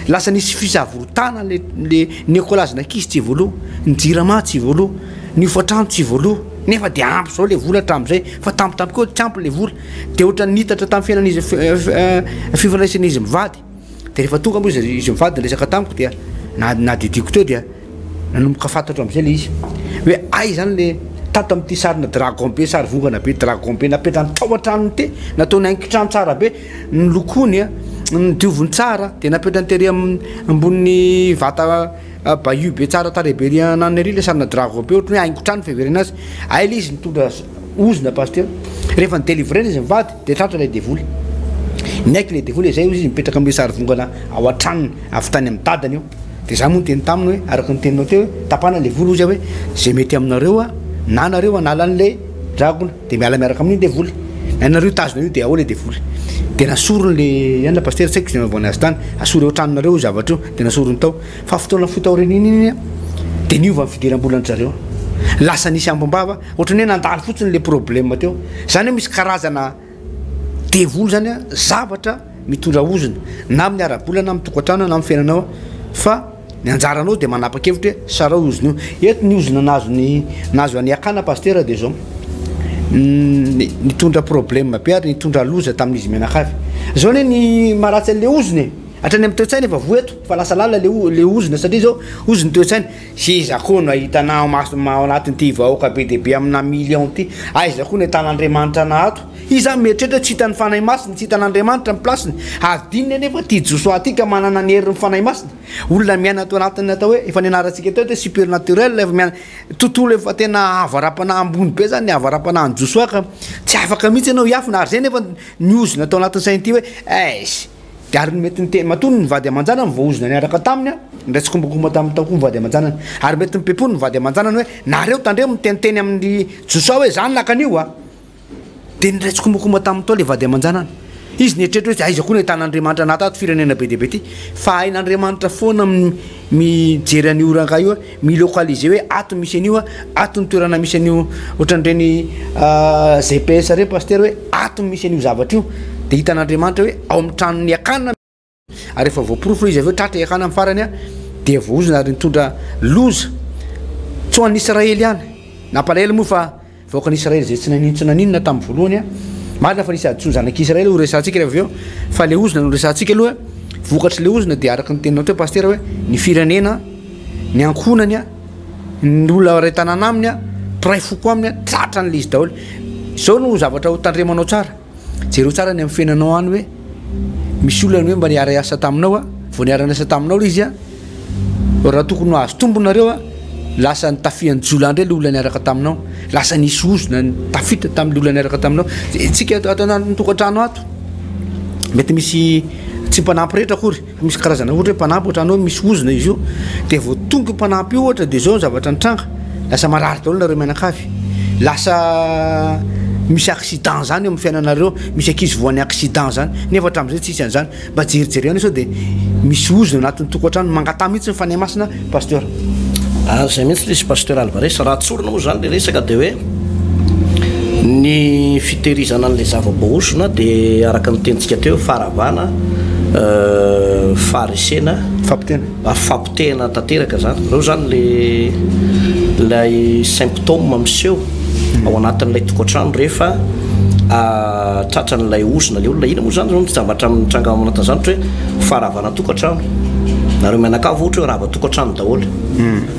lasa nisy fisavoritahana le le ny ekolazin'ankizy tsy voaloa, ny jirama tsy voaloa, ny hofantrano tsy voaloa, nefa de ampy zao le vola hatramin'izay fa tampotampoka eo tsy ampy le vola, de ohatran'ny nitatra tamin'ny fiainan'izy fifandraisan'izy mivady. Dia rehefa tonga moa izy izy mivady niresaka tamiko dia nadidiako teo dia nanomboka fantatro amin'izay ilay izy hoe ay zany le tato amin'ity sarina dragon be sary vongana be dragon be napetrany tao an-tranony ity nataony haingon-trano tsara be ny lokony a nodioviny tsara dia napetrany tery ambonin'ny vata. Bahut be tsara tarehy be ery ananona ery le sarina dragon be ohatran'ny hoe haingon-trano fiheverana azy. Hay le izy nitondra ozona pasitera. Rehefa ni-delivrena izy mivady dia tratra ilay devoly. Niaiky ilay devoly hoe zay hozy izy mipetraka amin'ilay sarivongana ao an-tranony avy tany amin'ny dadany io. Dia za moa niteny taminy hoe araka ny teninao teo hoe tapahana ilay volo hozy aho hoe zay mety aminareo na nareo hanala an'ilay dragona dia miala miaraka amin'iny devoly. Na nareo hitazona io dia ao ilay devoly. Dia nasoriny le ihany pasitera tsy haiko izay nanaovany azy tany. Asory ao an-tranonareo io zavatra io. Dia nasoriny tao. Fa fotoana fohy taorian'iny iny dia niova ny fidiram-bolan-dry zareo. Lasa nisy ambim-bava, ohatran'ny hoe nandalo fotsiny ilay problème teo. Izany hoe misy karazana devoly izany an, zavatra mitondra ozona, na amin'ny ara-bola na amin'ny tokantrano na amin'ny fiainanao, fa ny anjaranao dia manapa-kevitra hoe sarao io ozona io. Eto ny ozona nahazo ny nahazo an'i Akana pasitera dia izao, nitondra problème be ary nitondra loza tamin'izy mianakavy. Izao anie ny maharatsy an'ilay ozona e! Hatrany amin'ny toe-tsaina efa voa eto fa lasa lalina le le ozona satria zao ozy ny toe-tsaina, iza koa no hahita anah ao maso ao anatin'ity vahoaka be dia be amina million ity, aiza koa no ahitan'Andriamanitra anah ato, iza zany mieritreritra hoe tsy hitan'ny Fanahy Masina, tsy hitan'Andriamanitra ny place-ny, adinony anefa ity Josoa ity ka manana ny herin'ny Fanahy Masina, olona miaina ato anatin'ny atao hoe efa nianarantsika teo hoe supernaturel, efa miaina tontolo efa tena avo ara-panahy ambony be zany ny avo ara-panahin'i Josoa ka tsy afaka mihitsy ianao hiafina, ary zay nefa ny ozona tao anatin'ny sain'ity hoe eish. Dia ary mety niteny, matoa ny vady aman-janany voaozona niaraka taminy an, niray tsikombakomba taminy tao koa ny vady aman-janany. Ary mety nipepony ny vady aman-janany hoe, nareo tandremo miteniteny amin'i Josoa hoe za no naka an'io a! Dia niray tsikombakomba taminy tao ilay vady aman-janany. Izy nieritreritra hoe aiza koa no ahitan'Andriamanitra anaty ato firenena be dia be ity. Fa hain'Andriamanitra foana mijery an'io rangahy io, mi-localiser hoe ato misy an'io a, ato ny toerana misy an'io, ohatran'ireny GPS ireny pasitera hoe ato misy an'io zavatra io, dia hitan'Andriamanitra hoe ao amin'ny tranon'i Akana, ary efa voaporofo ilay izy avy eo tratra i Akana amin'ny farany a, dia voaozona ary nitondra loza tsy ho an'ny Israely ihany, nampalahelo moa fa Vahoakan'i Israely izay tsy naninona tsy naninona tamin'ny voalohany a. Marina fa nisy hadisoan'ny zanak'i Israely ho resahantsika rehefa avy eo, fa ilay ozona no resahantsika aloha. Vokatr'ilay ozona dia araka ny teninao teo Pasitera hoe ny firenena, ny ankohonany a, ny olona iray tanàna aminy a, mpiray foko aminy a, tratran'ilay izy daholo. Izao no zavatra ho tandremanao tsara. Jereo tsara ny amin'ny fiainanao any hoe misy olona hoe mba niara-hiasa taminao a, vao niara-niasa taminao ilay izy a, raha tokony ho azo tombony nareo a, lasa nitafihan'ny jiolahy indray ilay olona niaraka taminao, lasa nisy ozona tafita tamin'ilay olona niaraka taminao. Tsika ato anatin'ny tokantrano ato, mety misy tsy mpanampy rehetra akory, Misy karazana ohatra hoe mpanampy ohatran'ny hoe misy ozona izy io dia vao tonga io mpanampy io ohatra dia izao ny zavatra nitranga, lasa marary daholo nareo mianakavy, lasa misy accident zany eo amin'ny fiainanareo, misy ankizy voan'ny accident zany nefa hatramin'izay tsisy an'izany, mba jerijereo ihany sao dia misy ozona anatin'ny tokantrano, mangataha mihitsy ny Fanahy Masina Pasteur. Ary izay mihitsy ilay izy Pasteur Alvarez, raha tsorina moa izany ilay resaka dia hoe ny fitehirizana an'ilay zava-boahosona dia araka ny tenintsika teo faharavana, faharesena, Fampotehana. ary fampotehana tanteraka izany. Ireo izany ilay ilay symptôme miseho ao anatin'ilay tokantrano rehefa tratran'ilay ozona ilay olona. Inona moa izany izao ny zavatra mitranga ao anatin'izany ohatra hoe faharavana tokantrano. Nareo mianakavy ohatra hoe rava tokantrano daholo.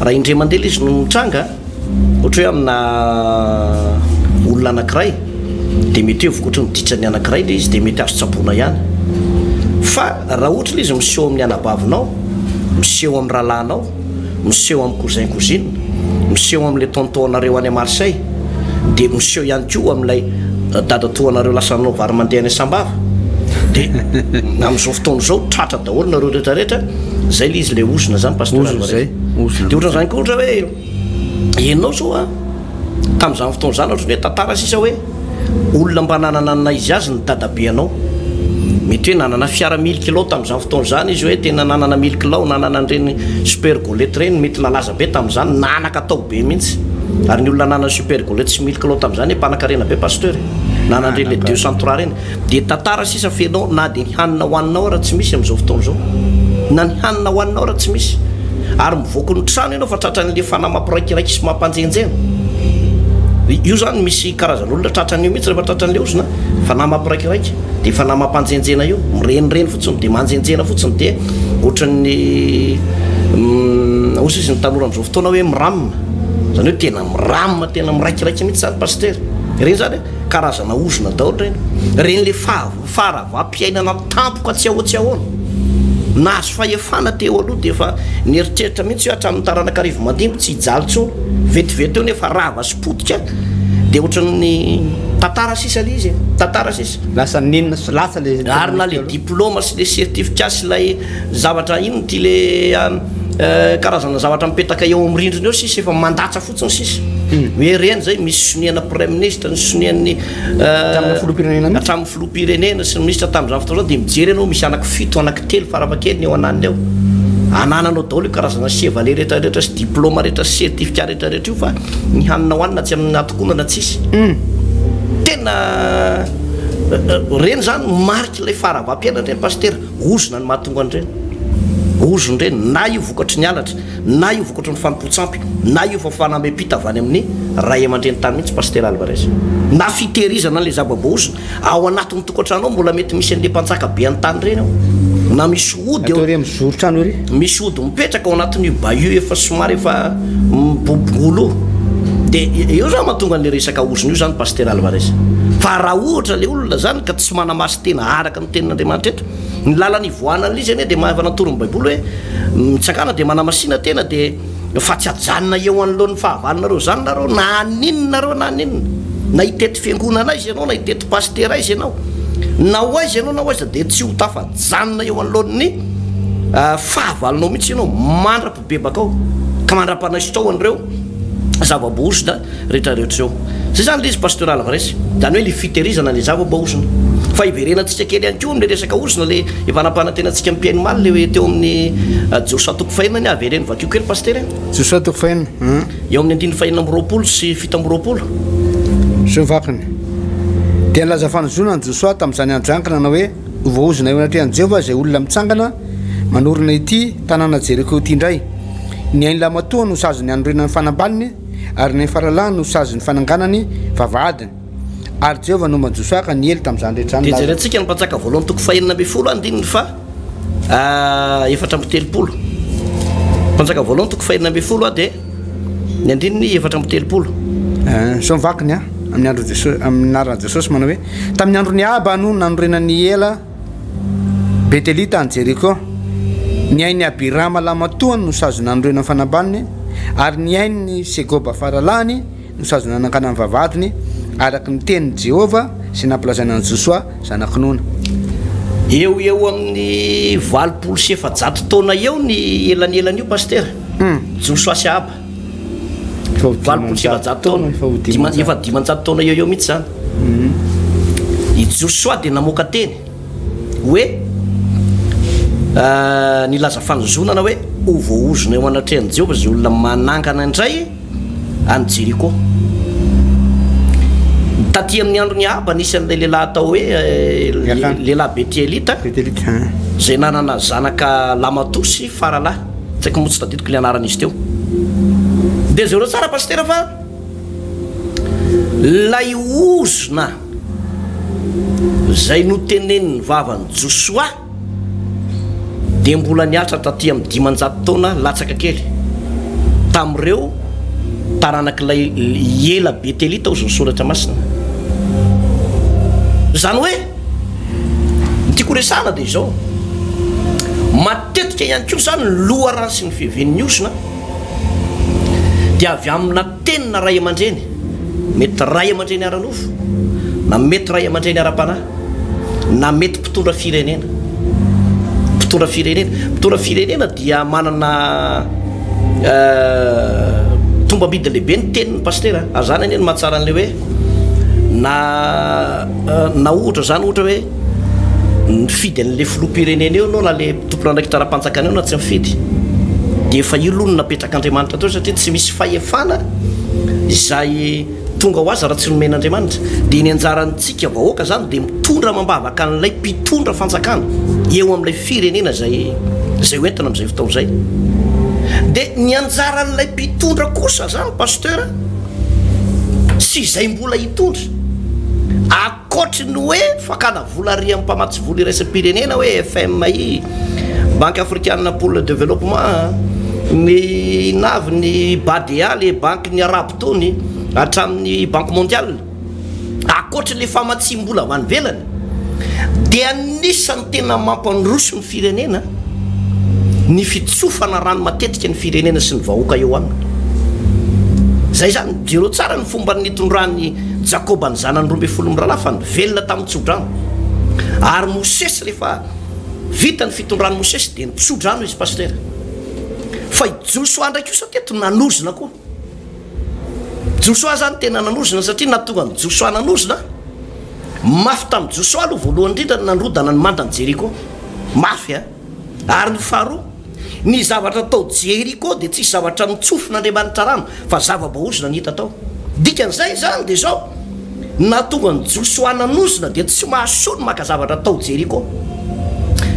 Raha indray mandeha ilay izy no mitranga, ohatra hoe amina olona anankiray, dia mety hoe vokatry ny ditran'ny anankiray ilay izy dia mety azo tsaboina ihany. Fa raha ohatra ilay izy miseho amin'ny anabavinao, miseho amin'ny rahalahinao, miseho amin'ny cousin cousine, miseho amin'ilay tonton anareo any Marseille, dia miseho ihany koa amin'ilay dadatoanareo lasa nanao vary mandeha any Sambava, dia amin'izao fotoana izao tratra daholo nareo rehetra rehetra, zay ilay izy ilay ozona zany Pasteur Ozona zay, ozona. Dia ohatran'izany koa ohatra hoe ianao zao an, tamin'izany fotoana izany ohatran'ny hoe tantara sisa hoe olona mba nanana ny naha izy azy ny dadabeanao. Mety hoe nanana fiara mille kilao tamin'izany fotoana izany izy hoe tena nanana mille kilao, nanana an'ireny super golety ireny, mety nalaza be tamin'izany, nanaka tao be mihitsy. Ary ny olona nanana super golety sy mille kilao tamin'izany mpanankarena be Pasteur e. Nanana an'ireny le 203 ireny. Dia tantara sisa fenao na dia ny hanina hohaninao ara tsy misy amin'izao fotoana izao. Na ny hanina hohaninao ara tsy misy. Ary mivoaka ny trano ianao fa tratran'ilay fanahy mampiraikiraiky sy mampanjenjena. Io zany misy karazan'olona tratran'io mihitsy rehefa tratran'ilay ozona, fanahy mampiraikiraiky, dia fanahy mampanjenjena io, mirenireny fotsiny dia manjenjena fotsiny dia ohatran'ny hoy sisa ny tanora amin'izao fotoana hoe miram, izany hoe tena miram, tena miraikiraiky mihitsy zany Pasitera. Ireny zany e. Karazana ozona daholo ireny. Ireny le faharavam-piainana tampoka tsy ahoa tsy ahoana. Nahazo fahefana teo aloha dia efa nieritreritra mihitsy hoe hatramin'ny taranaka Arivomandimby tsy hijaly intsony. Vetivety eo nefa rava sy potika dia ohatran'ny tantara sisa ilay izy e. Tantara sisa. Lasa nenina sy lasa ilay Ary na ilay diplôma sy ilay certificat sy ilay zavatra inona ity ilay karazana zavatra mipetaka eo amin'ny rindrina eo sisa efa mandatsa fotsiny sisa. Hoe ireny izay misy soniana praiminisitra, ny sonian'ny Hatramin'ny filoham-pirenena mihitsy. Hatramin'ny filoham-pirenena sy ny minisitra tamin'izany fotoana izany dia mijery ianao misy anaky fito, anaky telo farafahakeliny eo ananiny eo. Anananao daholo io karazana chevalier rehetra rehetra sy diplôme rehetra sy certificat rehetra rehetra io fa ny hanina hohanina tsy amin'ny atokonana tsisy. Tena ireny izany marik'ilay faharavam-piainana ireny Pasitera. Ozona no mahatonga an'ireny. Ozona ireny na io vokatry ny halatra na io vokatry ny fanompoan-tsampy, na io fa fanampiam-pita avy any amin'ny ray aman-dreny tany mihitsy Pasitera Alvarez. Na fitehirizana an'ilay zava-boahozona ao anatin'ny tokantrano ao mbola mety misy an'ilay mpanjaka be an-tany ireny ao. Na misy ody ao. Atao ery amin'ny zoron-trano ery. Misy ody mipetraka ao anatin'io bahut efa somary efa mibobongolo io. Dia eo izany mahatonga an'ilay resaka ozona io izany Pasitera Alvarez. Fa raha ohatra ilay olona izany ka tsy manamasin-tena araka ny tenin'Andriamanitra eto, ny lalana ivoahana an'ilay izy anie dia efa natoron'ny Baiboly hoe, Mitsangana dia manamasina tena dia fa tsy ajanona eo anoloan'ny fahavalonareo izany nareo na haninona nareo na haninona. Na hitety fiangonana aiza ianao na hitety pasitera aiza ianao na ho aiza ianao na ho aiza dia tsy ho tafajanona eo anoloan'ny fahavalonao mihitsy ianao mandra-pibebakao ka mandra-panaisotrao an'ireo zava-boahozona retraretra zao. Zay zany le izy Pasteur Alvarez. Zany hoe le fitehirizana le zava-boahozona. Fa hiverenantsika kely ihany koa amle resaka ozona le efa nampanantenantsika ny mpihaino omaly le hoe teo amin'ny Josoa toko fahenina anie avereno vakio kely Pasitera e. Josoa toko fahenina an. Eo amin'ny andininy fahenina 26 sy 27. Zao ny vakiny. Dia nilaza fanozonana Josoa tamin'izany andro izany ka nanao hoe, Ho voaozona eo anatrehan'i Jehovah izay olona mitsangana manorina ity tanàna Jeriko ity indray. Ny ain'ny lahimatoa no sazin'ny hanorenany fanambaniny, Ary ny faralahy no sazin'ny fananganany vavahadiny. Ary Jehovah nomba an'i Josoa ka niely tamin'izany rehetra izany Dia jerentsika ny Mpanjaka voalohany toko fahenina ambin'ny folo andininy faha 34. Mpanjaka voalohany toko fahenina ambin'ny folo dia ny andininy 34. Izao ny vakiny amin'ny andron'i Jesosy, amin'ny anaran'i Jesosy manao hoe, Tamin'ny andron'i Ahaba no nanorenan'i Ela Betelita any Jeriko. Ny ain'i Abirama lahimatoany no sazy nanorenany fanambaniny, ary ny ain'i Segoba faralahiny no sazy nananganany vavahadiny, araka ny tenin'i Jehovah izay nampilazaina an'i Josoa zanak'i Nona. Eo ho eo amin'ny 480 taona eo ny elanelan'io Pasitera, Josoa sy Ahaba. 480 taona, efa 500 taona eo eo mihitsy izany. I Josoa dia namoaka teny hoe nilaza fanozonana hoe ho voaozona eo anatrehan'i Jehovah izay olona manangana indray an'i Jeriko. Taty amin'ny andron'i Ahaba nisy an'ilay lehilahy atao hoe lehilahy Betielita izay nanana zanaka lamatoa sy faralahy. Tsy haiko moa tsy tadidiko ilay anaran'izy teo. Dia jereo tsara Pasitera fa ilay ozona izay notenenin'ny vavan'i Josoa dia mbola nihatra taty amin'ny 500 taona latsaka kely tamin'ireo taranak'ilay ela Betelita hozy ny soratra masina. Izany hoe ny tiako horesahana dia izao, matetika ihany koa izany ny loharano sy ny fiavian'ny ozona dia avy amina tenina ray aman-dreny, mety ray aman-dreny ara-nofo, na mety ray aman-dreny ara-panahy, na mety mpitondra firenena. Mpitondra firenena. Mpitondra firenena dia manana tombam-bidy lehibe ny teniny pasitera. Ary izany anie no mahatsara an'ilay hoe na na ohatra izany ohatra hoe nifidy an'ilay filoham-pirenena eo ianao na ilay tompon'andraikitra ara-panjakana eo na tsy nifidy dia efa io aloha no napetrak'Andriamanitra teo satria tsy misy fahefana izay tonga ho azy raha tsy nomen'Andriamanitra. Dia ny anjarantsika vahoaka izany dia mitondra amam-bavaka an'ilay mpitondra fanjakana eo amin'ilay firenena izay izay hoentina amin'izay fotoana izay. Dia ny anjaran'ilay mpitondra kosa izany Pasteur sy izay mbola hitondra, ankoatry ny hoe fakana vola ary amin'ny mpamatsy vola iraisam-pirenena hoe FMI, Banque Africaine pour le Développement, ny inona avy ny BADEA, le bankin'ny Arabo tony, hatramin'ny Banque Mondiale, ankoatry le famatsiam-bola avy any ivelany, dia anisan'ny tena mampandroso ny firenena. Ny fitsofana rano matetika ny firenena sy ny vahoaka eo aminy. Izay izany, jereo tsara ny fomba nitondran'i Jakoba ny zanany 12 mirahalahy fa nivelona tamin'ny tsodrano. Ary Mosesy rehefa vita ny fitondran'i Mosesy dia nitsodrano izy Pasitera. Fa i Josoa indray kosa teto nanozona koa. Josoa izany tena nanozona satria nahatonga an'i Josoa nanozona, mafy tamin'i Josoa aloha voalohany indrindra ny nandrodana ny mandan'i Jeriko. Mafy an! Ary ny faharoa, ny zavatra tao Jeriko dia tsisy zavatra notsofin'Andriamanitra rano fa zava-boahozona ny hita tao. Dikan'izay izany dia izao, nahatonga an'i Josoa nanozona dia tsy mahasoa ny maka zavatra tao Jeriko.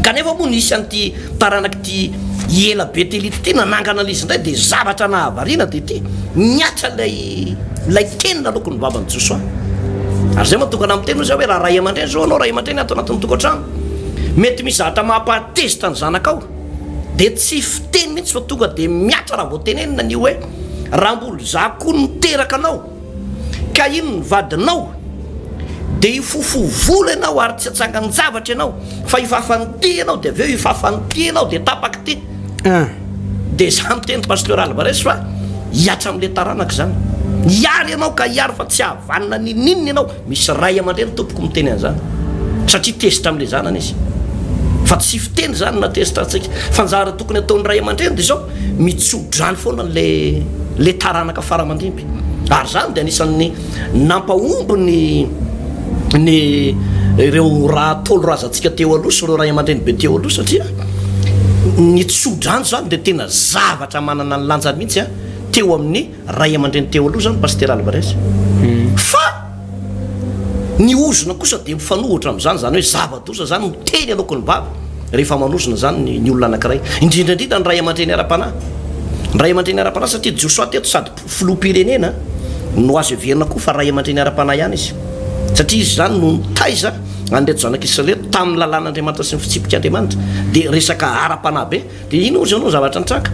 Kanefa moa nisy an'ity taranak'ity ela Betelita ity nanangana an'izy indray dia zavatra nahavariana dia ity, nihatra ilay ilay teny naloaky ny vavan'i Josoa. Ary izay mahatonga anah miteny hoy izaho hoe raha ray aman-dreny izao ianao, ray aman-dreny ato anatin'ny tokantrano, mety misy zavatra mampahatezitra ny zanakao dia tsy fiteny mihitsy fa tonga dia mihatra raha vao tenenina ny hoe raha mbola izaho koa no niteraka anao ka iny ny vadinao dia hifofo volo ianao ary tsy hatsangan-javatra ianao fa hifafa an'ity ianao dia avy eo hifafa an'ity ianao dia tapaka ity. Dia za miteny Pasteur Alvarez fa hihatra amin'ilay taranaka izany. Hiary ianao ka hiary fa tsy hahavanona n'inon'inona ianao. Misy ray aman-dreny tompoko miteny an'izany satria tezitra amin'ilay zanany izy. Fa tsy fiteny izany na tezitra antsika. Fa ny zavatra tokony ataon'ny ray aman-dreny dia izao, mitso-drano foana an'ilay ilay taranaka fara aman-dimby. Ary izany dia anisan'ny nampahomby ny ny ireo raha ntaolo razantsika teo aloha sy ireo ray aman-dreny be teo aloha satria ny tso-drano izany dia tena zavatra manana ny lanjany mihitsy an, teo amin'ny ray aman-dreny teo aloha izany Pasitera Alvarez. Fa ny ozona kosa dia mifanohitra amin'izany, izany hoe zava-doza izany miteny aloaky ny vava rehefa manozona izany ny olona anankiray, indrindra indrindra ny ray aman-dreny ara-panahy. Ny ray aman-dreny ara-panahy satria Josoa teto sady filoham-pirenena no azo heverina koa fa ray aman-dreny ara-panahy ihany izy satria izy izany no nitaiza an'ireto zanak'Israely ireto tamin'ny lalàn'Andriamanitra sy ny fitsipik'Andriamanitra dia resaka ara-panahy be. Dia inona hozy ianao zavatra nitranga?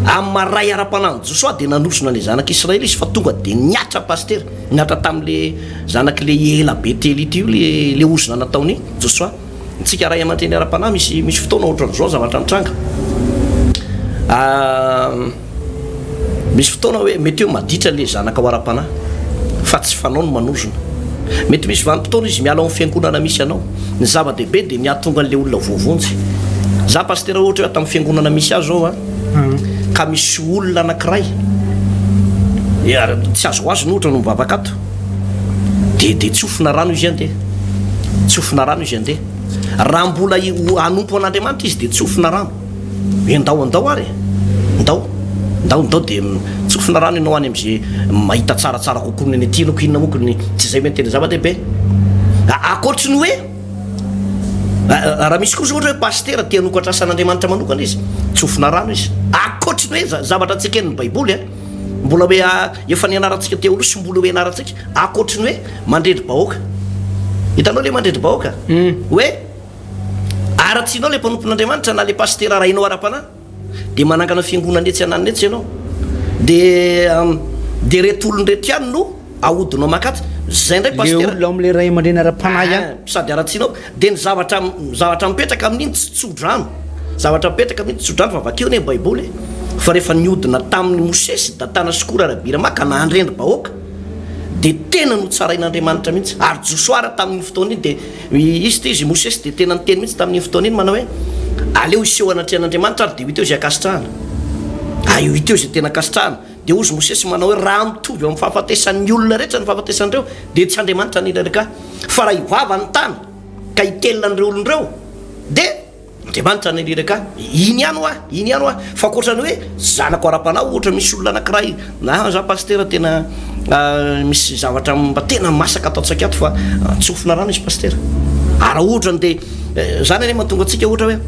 Amin'ny maha ray ara-panahy an'i Josoa dia nanozona an'ilay zanak'Israely izy fa tonga dia nihatra pasitera, nihatra tamin'ilay zanak'ilay ela Betelita io ilay ozona nataon'i Josoa. Ntsika ray aman-dreny ara-panahy misy misy fotoana ohatran'izao zavatra mitranga. Misy fotoana hoe mety hoe maditra ilay zanakao ara-panahy fa tsy fanao ny manozona. Mety misy vanim-potoana izy miala ao amin'ny fiangonana misy anao. Ny zava-dehibe dia ny hahatonga an'ilay olona voavonjy. Za pasitera ohatra hoe ato amin'ny fiangonana misy ahy izao an, ka misy olona anankiray tsy azoazony ohatra no mivavaka ato, dia dia tsofina rano izy andeha. Tsofina rano izy andeha. Raha mbola hanompo an'Andriamanitra izy dia tsofina rano. Hoe ndao andao ary e! Ndao, ndao, ndao dia tsofina rano ianao any amin'izay mahita tsaratsara kokoa ny any aty ianao, inona moa ny, tsy izay ve no tena zava-dehibe? Ankoatry ny hoe, raha misy kosa ohatra hoe pasitera te hanokatra asan'Andriamanitra manokana izy, tsofina rano izy. Ankoatry ny hoe zavatra tsy eken'ny Baiboly an, mbola hoe efa nianarantsika teo aloha sy mbola ho ianarantsika, ankoatry ny hoe mandrendri-bahoaka. Hitanao ilay mandrendri-bahoaka? Hoe. Haratsianao ilay mpanompon'Andriamanitra na ilay pasitera rainao ara-panahy, dia manangana fiangonana etsy ananona etsy ianao, dia dia ireto olona ireto ihany no ahodinao mankaty, izay indray pasitera. Le olona ao amin'ilay ray aman-dreny ara-panahy ihany. Ah, sady haratsianao, dia ny zavatra ny zavatra mipetraka amin'iny tsy tso-drano, zavatra mipetraka amin'iny tsy tso-drano fa vakio anie ny baiboly e, fa rehefa nihodina tamin'i Mosesy, Datana sy Kora ary Abirama ka nahandrendri-bahoaka, dia tena notsarain'Andriamanitra mihitsy, ary Josoa ary tamin'iny fotoana iny dia Izy ity, izy Mosesy dia tena niteny mihitsy tamin'iny fotoana iny manao hoe, Aleo hiseho anatrehan'Andriamanitra ary dia ho hita eo izay ankasitrahana. Ary ho hita eo izay tena ankasitrahana. Dia hozy Mosesy manao hoe, Raha mitovy amin'ny fahafatesan'ny olona rehetra ny fahafatesan'ireo, dia tsy Andriamanitra niraraka ahy. Fa raha hivava ny tany ka hitelina an'ireo olona ireo, dia. Andriamanitra naniraka ahy, iny ihany hoa, iny ihany hoa, fa ankoatra ny hoe zanako ara-panahy ohatra misy olona anankiray na za pasitera tena misy zavatra mba tena masaka ato an-tsaiko ato fa tsofina rano izy pasitera, ary raha ohatra ny de zany anie mahatonga antsika ohatra hoe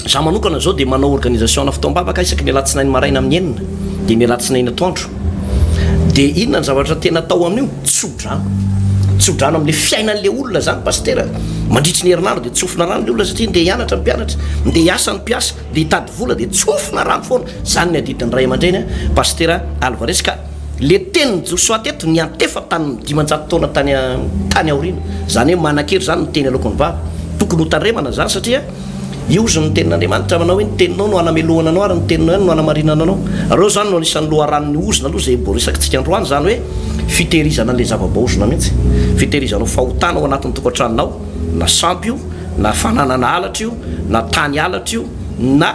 za manokana zao de manao organisation-na fotoam-bavaka isaky ny alatsinainy maraina amin'ny enina de ny alatsinainy atoandro. Dia inona ny zavatra tena atao amin'io? Tso-drano. Tso-drano amin'ilay fiainan'ilay olona izany Pasitera. Mandritry ny herinandro dia tsofina rano ilay olona satria ndeha hianatra ny mpianatra, ndeha hiasa ny mpiasa, ndeha hitady vola dia tsofina rano foana. Izany ny adidin'ny ray aman-dreny Pasitera Alvarez. Ka ilay tenin'i Josoa teto niantefa tamin'ny 500 taona tany tany aoriana. Izany hoe manan-kery izany ny teny aloaky ny vava. Tokony hotandremana izany satria. Io ozy ny tenin'Andriamanitra manao hoe ny teninao no hanamelohana anao ary ny teninao ihany no hanamarinana anao. Ireo izany no anisan'ny loharanon'ny ozona aloha izay voaresakitsika androany, izany hoe fitehirizana an'ilay zava-baozona mihitsy. Fitehirizanao fahotana ao anatin'ny tokantranonao, na sampy io, na fananana halatra io, na tany halatra io, na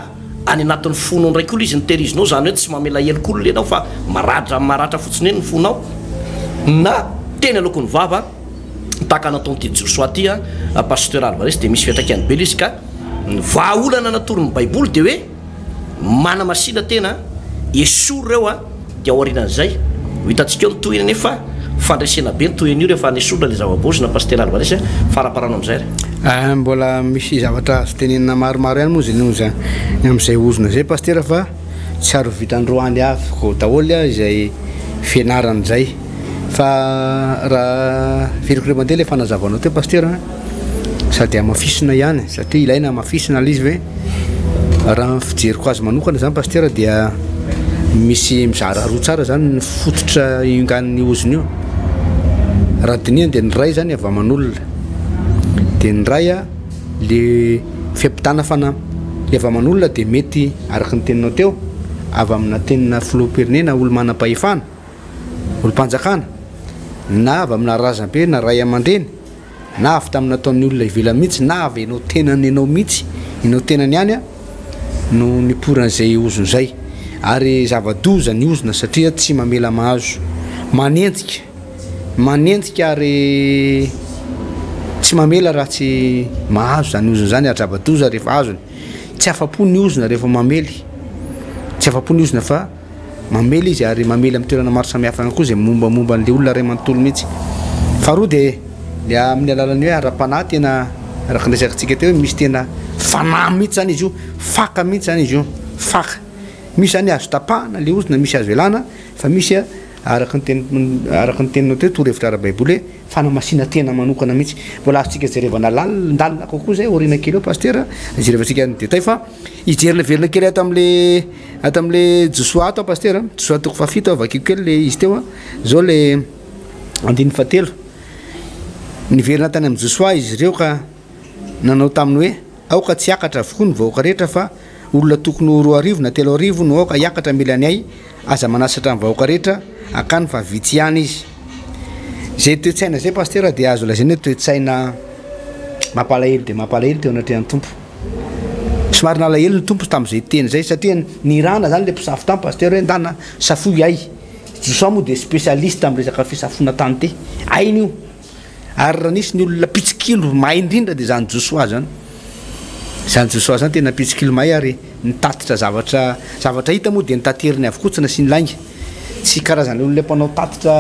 any anatin'ny fonao indray koa ilay izy no tehirizinao, izany hoe tsy mamela heloka olona ianao fa maratra maratra fotsiny eny ny fonao, na teny aloaky ny vava. Tahaka nataon'ity Josoa ity an, Pasteur Alvarez dia misy fiantraikany be ilay izy ka ny vahaolana natoron'ny baiboly dia hoe manamasina tena, esory ireo an, dia aorianan'izay ho hitantsika eo ny tohiny anefa fandresena be ny tohin'io rehefa nesorina ilay zava-boazona Pasteur Alvarez a, faraparano amin'izay ary. Ah, mbola misy zavatra azo tenenina maromaro ihany moa izay ny amin'izay ozona izay Pasitera fa tsy ary ho vita androany avy daholo izay fianarana izay. Fa raha averiko indray mandeha ilay fanazavanao teo Pasitera a, sady hamafisina ihany satria ilaina hamafisina ilay izy hoe raha ny fijeriko azy manokana izany Pasitera dia misy mizara roa tsara izany ny fototra iongan'ny ozona io. Raha dinihana dia ny iray izany avy aman'olona, dia ny iray a le fiampitana fanahy. Ny avy aman'olona dia mety araka ny teninao teo avy amina tenina filoham-pirenena, olo-manam-pahefana. olom-panjakana, na avy amina razambe na ray aman-dreny, na avy tamin'ny nataon'ny olona ivelany mihitsy, na avy enao tenany enao mihitsy, enao tenany ihany no nipoiran'izay ozona izay. Ary zava-doza ny ozona satria tsy mamela mahazo. Manenjika, manenjika ary tsy mamela raha tsy mahazo izany ozona izany ary zava-doza rehefa azony. Tsy afa-po ny ozona rehefa mamely, tsy afa-po ny ozona fa. Mamely izy ary mamely amin'ny toerana maro samihafa ihany koa izay mombamomba an'ilay olona iray manontolo mihitsy. Faharoa dia le amin'ny alalan'ny hoe ara-panahy tena araka ny resakantsika teo hoe misy tena fanahy mihitsy izany izy io, faka mihitsy izany izy io, faka. Misy izany azo tapahana ilay ozona, misy azo ialana fa misy araka ny teny araka ny teninao teo torohevitra ara-baiboly hoe fanamasinan-tena manokana mihitsy. Mbola azontsika jerevana lalindalina kokoa izay aoriana kely eo Pasitera, jerevantsika ny détail fa hijery velona kely ato amin'le Ato amin'le Josoa ato aho Pasitera a, Josoa toko fahafito aho, vakiko kely le izy teo a, zao le andininy fahatelo, niverina tany amin'i Josoa izy ireo ka nanao taminy hoe, aoka tsy hiakatra avokoa ny vahoaka rehetra fa olona tokony ho 2000 na 3000 no aoka hiakatra mila ny ay, aza manasatra ny vahoaka rehetra hankany fa vitsy ihany izy. Izay toe-tsaina izay Pasitera dia azo lazaina hoe toe-tsaina mampalahelo dia mampalahelo teo anatrehan'ny Tompo. Somary nalahelo ny Tompo tamin'izay teny izay satria nirana zany le mpisafo tany pasteur hoe ndana safoy ay. Josoa moa dia spécialiste amin'ny resaka fisafoana tany ty. Hainy io. Ary raha nisy ny olona mpitsikilo mahay indrindra dia zany Josoa zany. Zany Josoa zany tena mpitsikilo mahay ary nitatitra zavatra zavatra hita moa dia nitateriny avokoa tsy nasiany lainga. Tsy karazana olona mpanao tatitra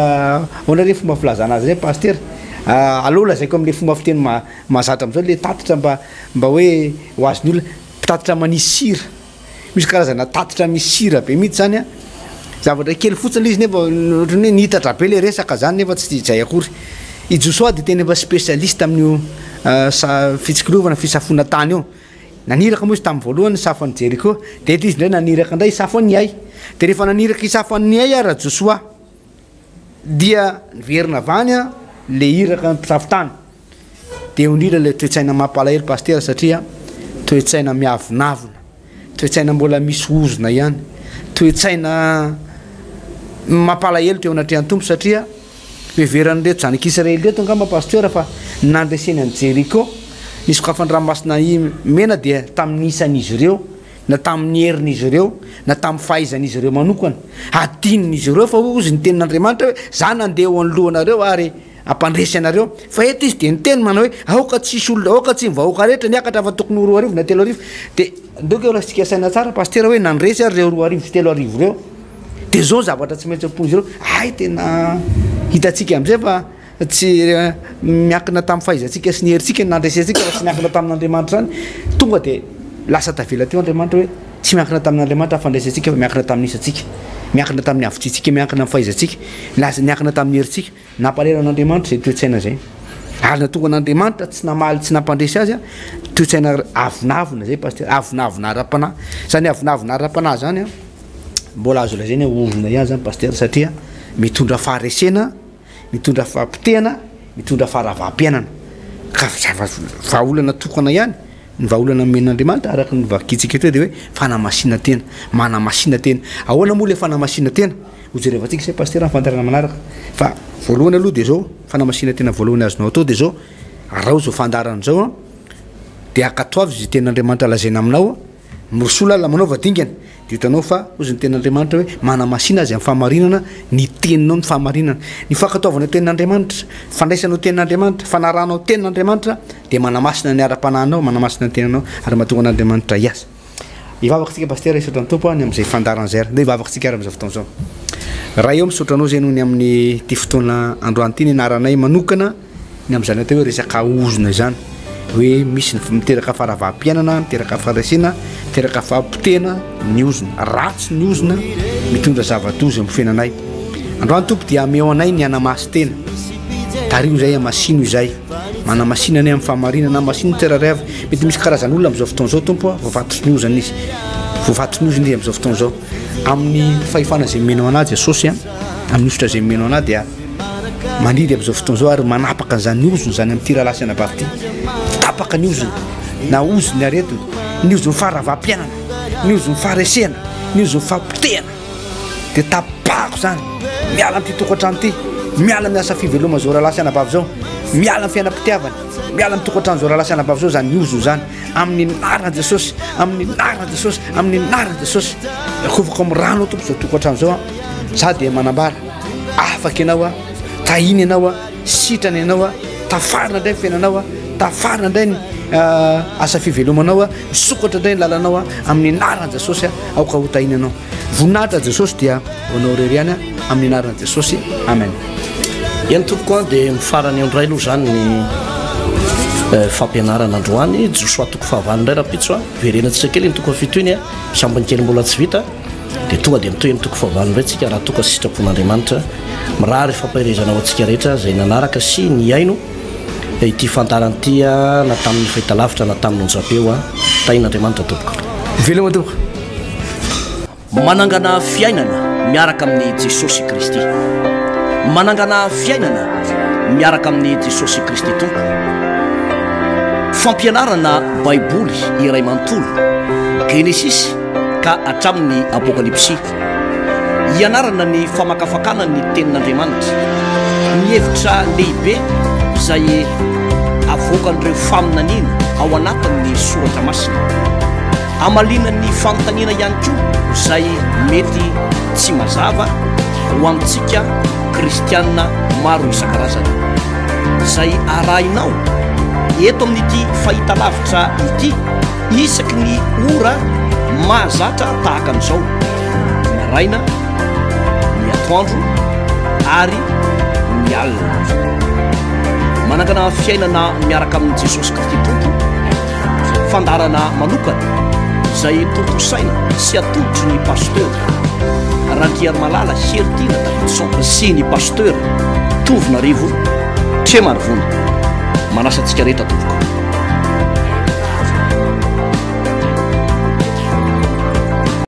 ahoana re fomba filazana azy ireny pasitera? Aleo lazaiko amin'ilay fomba fiteny mahazatra amin'izao ilay tatitra mba Mba hoe ho azon'ny olona, mpitatitra manisy sira. Misy karazana tatitra misy sira be mihitsy zany an. Zavatra kely fotsiny ilay izy nefa ohatran'ny hoe nihitatra be ilay resaka zany nefa tsy izay akory. I Josoa dia tena efa spécialiste amin'io sa- fitsikilovana, fisafoana tany io. Naniraka moa izy tamin'ny voalohany nisafo an'i Jeriko, dia eto izy indray naniraka indray hisafo an'i Ay. Dia rehefa naniraka hisafo an'i Ay ary Rajosoa dia niverina avy any ilay iraka mpisafo tany. Dia eo indrindra ilay toe-tsaina mampalahelo Pasitera satria toe-tsaina miavonavona, toe-tsaina mbola misy ozona ihany, toe-tsaina mampalahelo teo anatrehan'ny Tompo satria heveran'ireto zanak'Israely ireto angamba Pasitera fa ny nandreseny an'i Jeriko, ny sokafan'ny ranomasina mena dia tamin'ny isan'izy ireo na tamin'ny herin'izy ireo na tamin'ny fahaizan'izy ireo manokana. Adinon'izy ireo fa hoy ozy ny tenin'Andriamanitra hoe za nandeha eo anoloanareo ary hampandresy anareo. Fa eto izy dia niteny manao hoe, aoka tsy hisy olona, aoka tsy ny vahoaka rehetra niakatra fa tokony ho 2000 na 3000. Dia ndao keo raisitsika saina tsara Pasitera hoe nandresy ary ireo 2000 sy 3000 ireo. Dia izao ny zavatra tsy maintsy ampoizina ireo. Hay tena hitantsika amin'izay fa tsy miankina tamin'ny fahaizantsika sy ny herintsika ny nandresentsika fa tsy niankina tamin'Andriamanitra izany. Tonga dia lasa tavela teo Andriamanitra hoe tsy miankina tamin'Andriamanitra ny fandresentsika fa miankina tamin'ny isantsika, miankina tamin'ny havitrihantsika, miankina amin'ny fahaizantsika, lasa niankina tamin'ny herintsika. Nampalahelo an'Andriamanitra izay toe-tsaina izay. Ary nahatonga an'Andriamanitra tsy namaly tsy nampandresy azy toe-tsaina avonavona izay pasitera, avonavona ara-panahy. Izany avonavona ara-panahy izany mbola azo lazaina hoe ozona ihany izany pasitera satria mitondra faharesena, mitondra fahapotehana, mitondra faharavam-piainana. Ka zava-vahaolana tokana ihany. Ny vahaolana nomen'Andriamanitra araka ny novakintsika teo dia hoe fanamasinan-tena, manamasina tena. Ahoana moa ilay fanamasinan-tena? Hojerevantsika izay Pasitera amin'ny fandaharana manaraka. Fa voalohany aloha dia izao, fanamasinan-tena voalohany azonao atao dia izao, araho izao fandaharana izao an, dia ankatoavy izay tenin'Andriamanitra lazaina aminao, mirosoa lalina, manaova dingana, dia hitanao fa hozy ny tenin'Andriamanitra hoe manamasina azy amin'ny fahamarinana ny teninao ny fahamarinana. Ny fankatoavanao tenin'Andriamanitra, fandraisanao tenin'Andriamanitra, fanarahanao tenin'Andriamanitra dia manamasina ny ara-panahinao, manamasina ny tenanao ary mahatonga an'Andriamanitra hiasa. Hivavaka tsika Pasitera hisaotra ny Tompo ny amin'izay fandaharana izay ary. Ndeha hivavaka tsika ary amin'izao fotoana izao. Ray ô misaotra anao izay noho ny amin'ity fotoana androany ity nianaranay manokana ny amin'izany atao hoe resaka ozona izany. Hoe misy ny miteraka faharavam-piainana, miteraka faharesena, miteraka fahapotehana ny ozona. Ratsy ny ozona, mitondra zava-doza amin'ny fiainanay. Androany Tompo dia ameo anay ny hanamasin-tena. Tariho izay, hamasino izay. Manamasina anay amin'ny fahamarinana, hamasino ny tsirairay avy. Mety misy karazan'olona amin'izao fotoana izao Tompo a, voafatotry ny ozona izy. Voafatotry ny ozona izy amin'izao fotoana izao. Amin'ny fahefana izay omenao anah Jesosy a, amin'ny hosotra izay omenao anah dia mandidy amin'izao fotoana izao ary manapaka an'izany ozona izany amin'ity rahalahy sy anabavy ity. Tapaka ny ozona, na ozon'ny aretina, ny ozon'ny faharavam-piainana, ny ozon'ny faharesena, ny ozon'ny fahapotehana. Dia tapahako izany, miala amin'ity tokantrano ity, miala amin'ny asa fiveloma izao rahalahy sy anabavy izao, miala amin'ny fiainam-pitiavana, miala amin'ny tokantrano izao rahalahy sy anabavy izao izany ozona izany, amin'ny anaran'i Jesosy, amin'ny anaran'i Jesosy, amin'ny anaran'i Jesosy. Rakofako amin'ny rano Tompo izao tokantrano izao, za dia manambara, afaka ianao aho, tahina ianao aho, sitrana ianao aho, tafarina indray ny fiainanao aho, tafarina indray ny asa fivelomanao aho, misokatra indray ny lalanao aho, amin'ny anaran'i Jesosy aho, aoka ho tahina ianao. Voninahitra Jesosy dia ho anao irery ihany amin'ny anaran'i Jesosy. Amen. Eny tompoko an, dia mifarana eo indray aloha izany ny eh, fampianarana androany. Josoa toko fahavalo indray rahampitso an. Verenantsika kely ny toko fahafito iny an. Misy ambiny kely mbola tsy vita. Dia tonga dia mitohy amin'ny toko fahavalo indray tsika raha toa ka sitrapon'Andriamanitra. Mirary fampaherezana ho antsika rehetra izay nanaraka sy nihaino ity fandaharana ity na tamin'ny fahitalavitra na tamin'ny onjam-peo. Tahin'Andriamanitra tompoko. Veloma tompoko. Manangana fiainana miaraka amin'i Jesosy Kristy. Manangana fiainana miaraka amin'i Jesosy Kristy Tompo. Fampianarana Baiboly iray manontolo, Genesisy ka hatramin'ny Apokalypsy. Ianarana ny famakafakana ny Tenin'Andriamanitra, ny hevitra lehibe izay avoakan'ireo faminaniana ao anatin'ny Soratra Masina. Hamaliana ny fanontaniana ihany koa izay mety tsy mazava ho antsika kristiana maro isan-karazany. Izay arahinao eto amin'ity fahitalavitra ity isaky ny ora mahazatra tahaka an'izao, ny maraina, ny atoandro ary ny alina. Manangana fiainana miaraka amin'i Jesosy Kristy Tompo. Fandaharana manokana izay tontosaina sy atolotry ny Pasteur Randriarimalala Heritiana Davidson sy ny Pasteur Tovonarivo Tremarivony. Manasa antsika rehetra tompoko.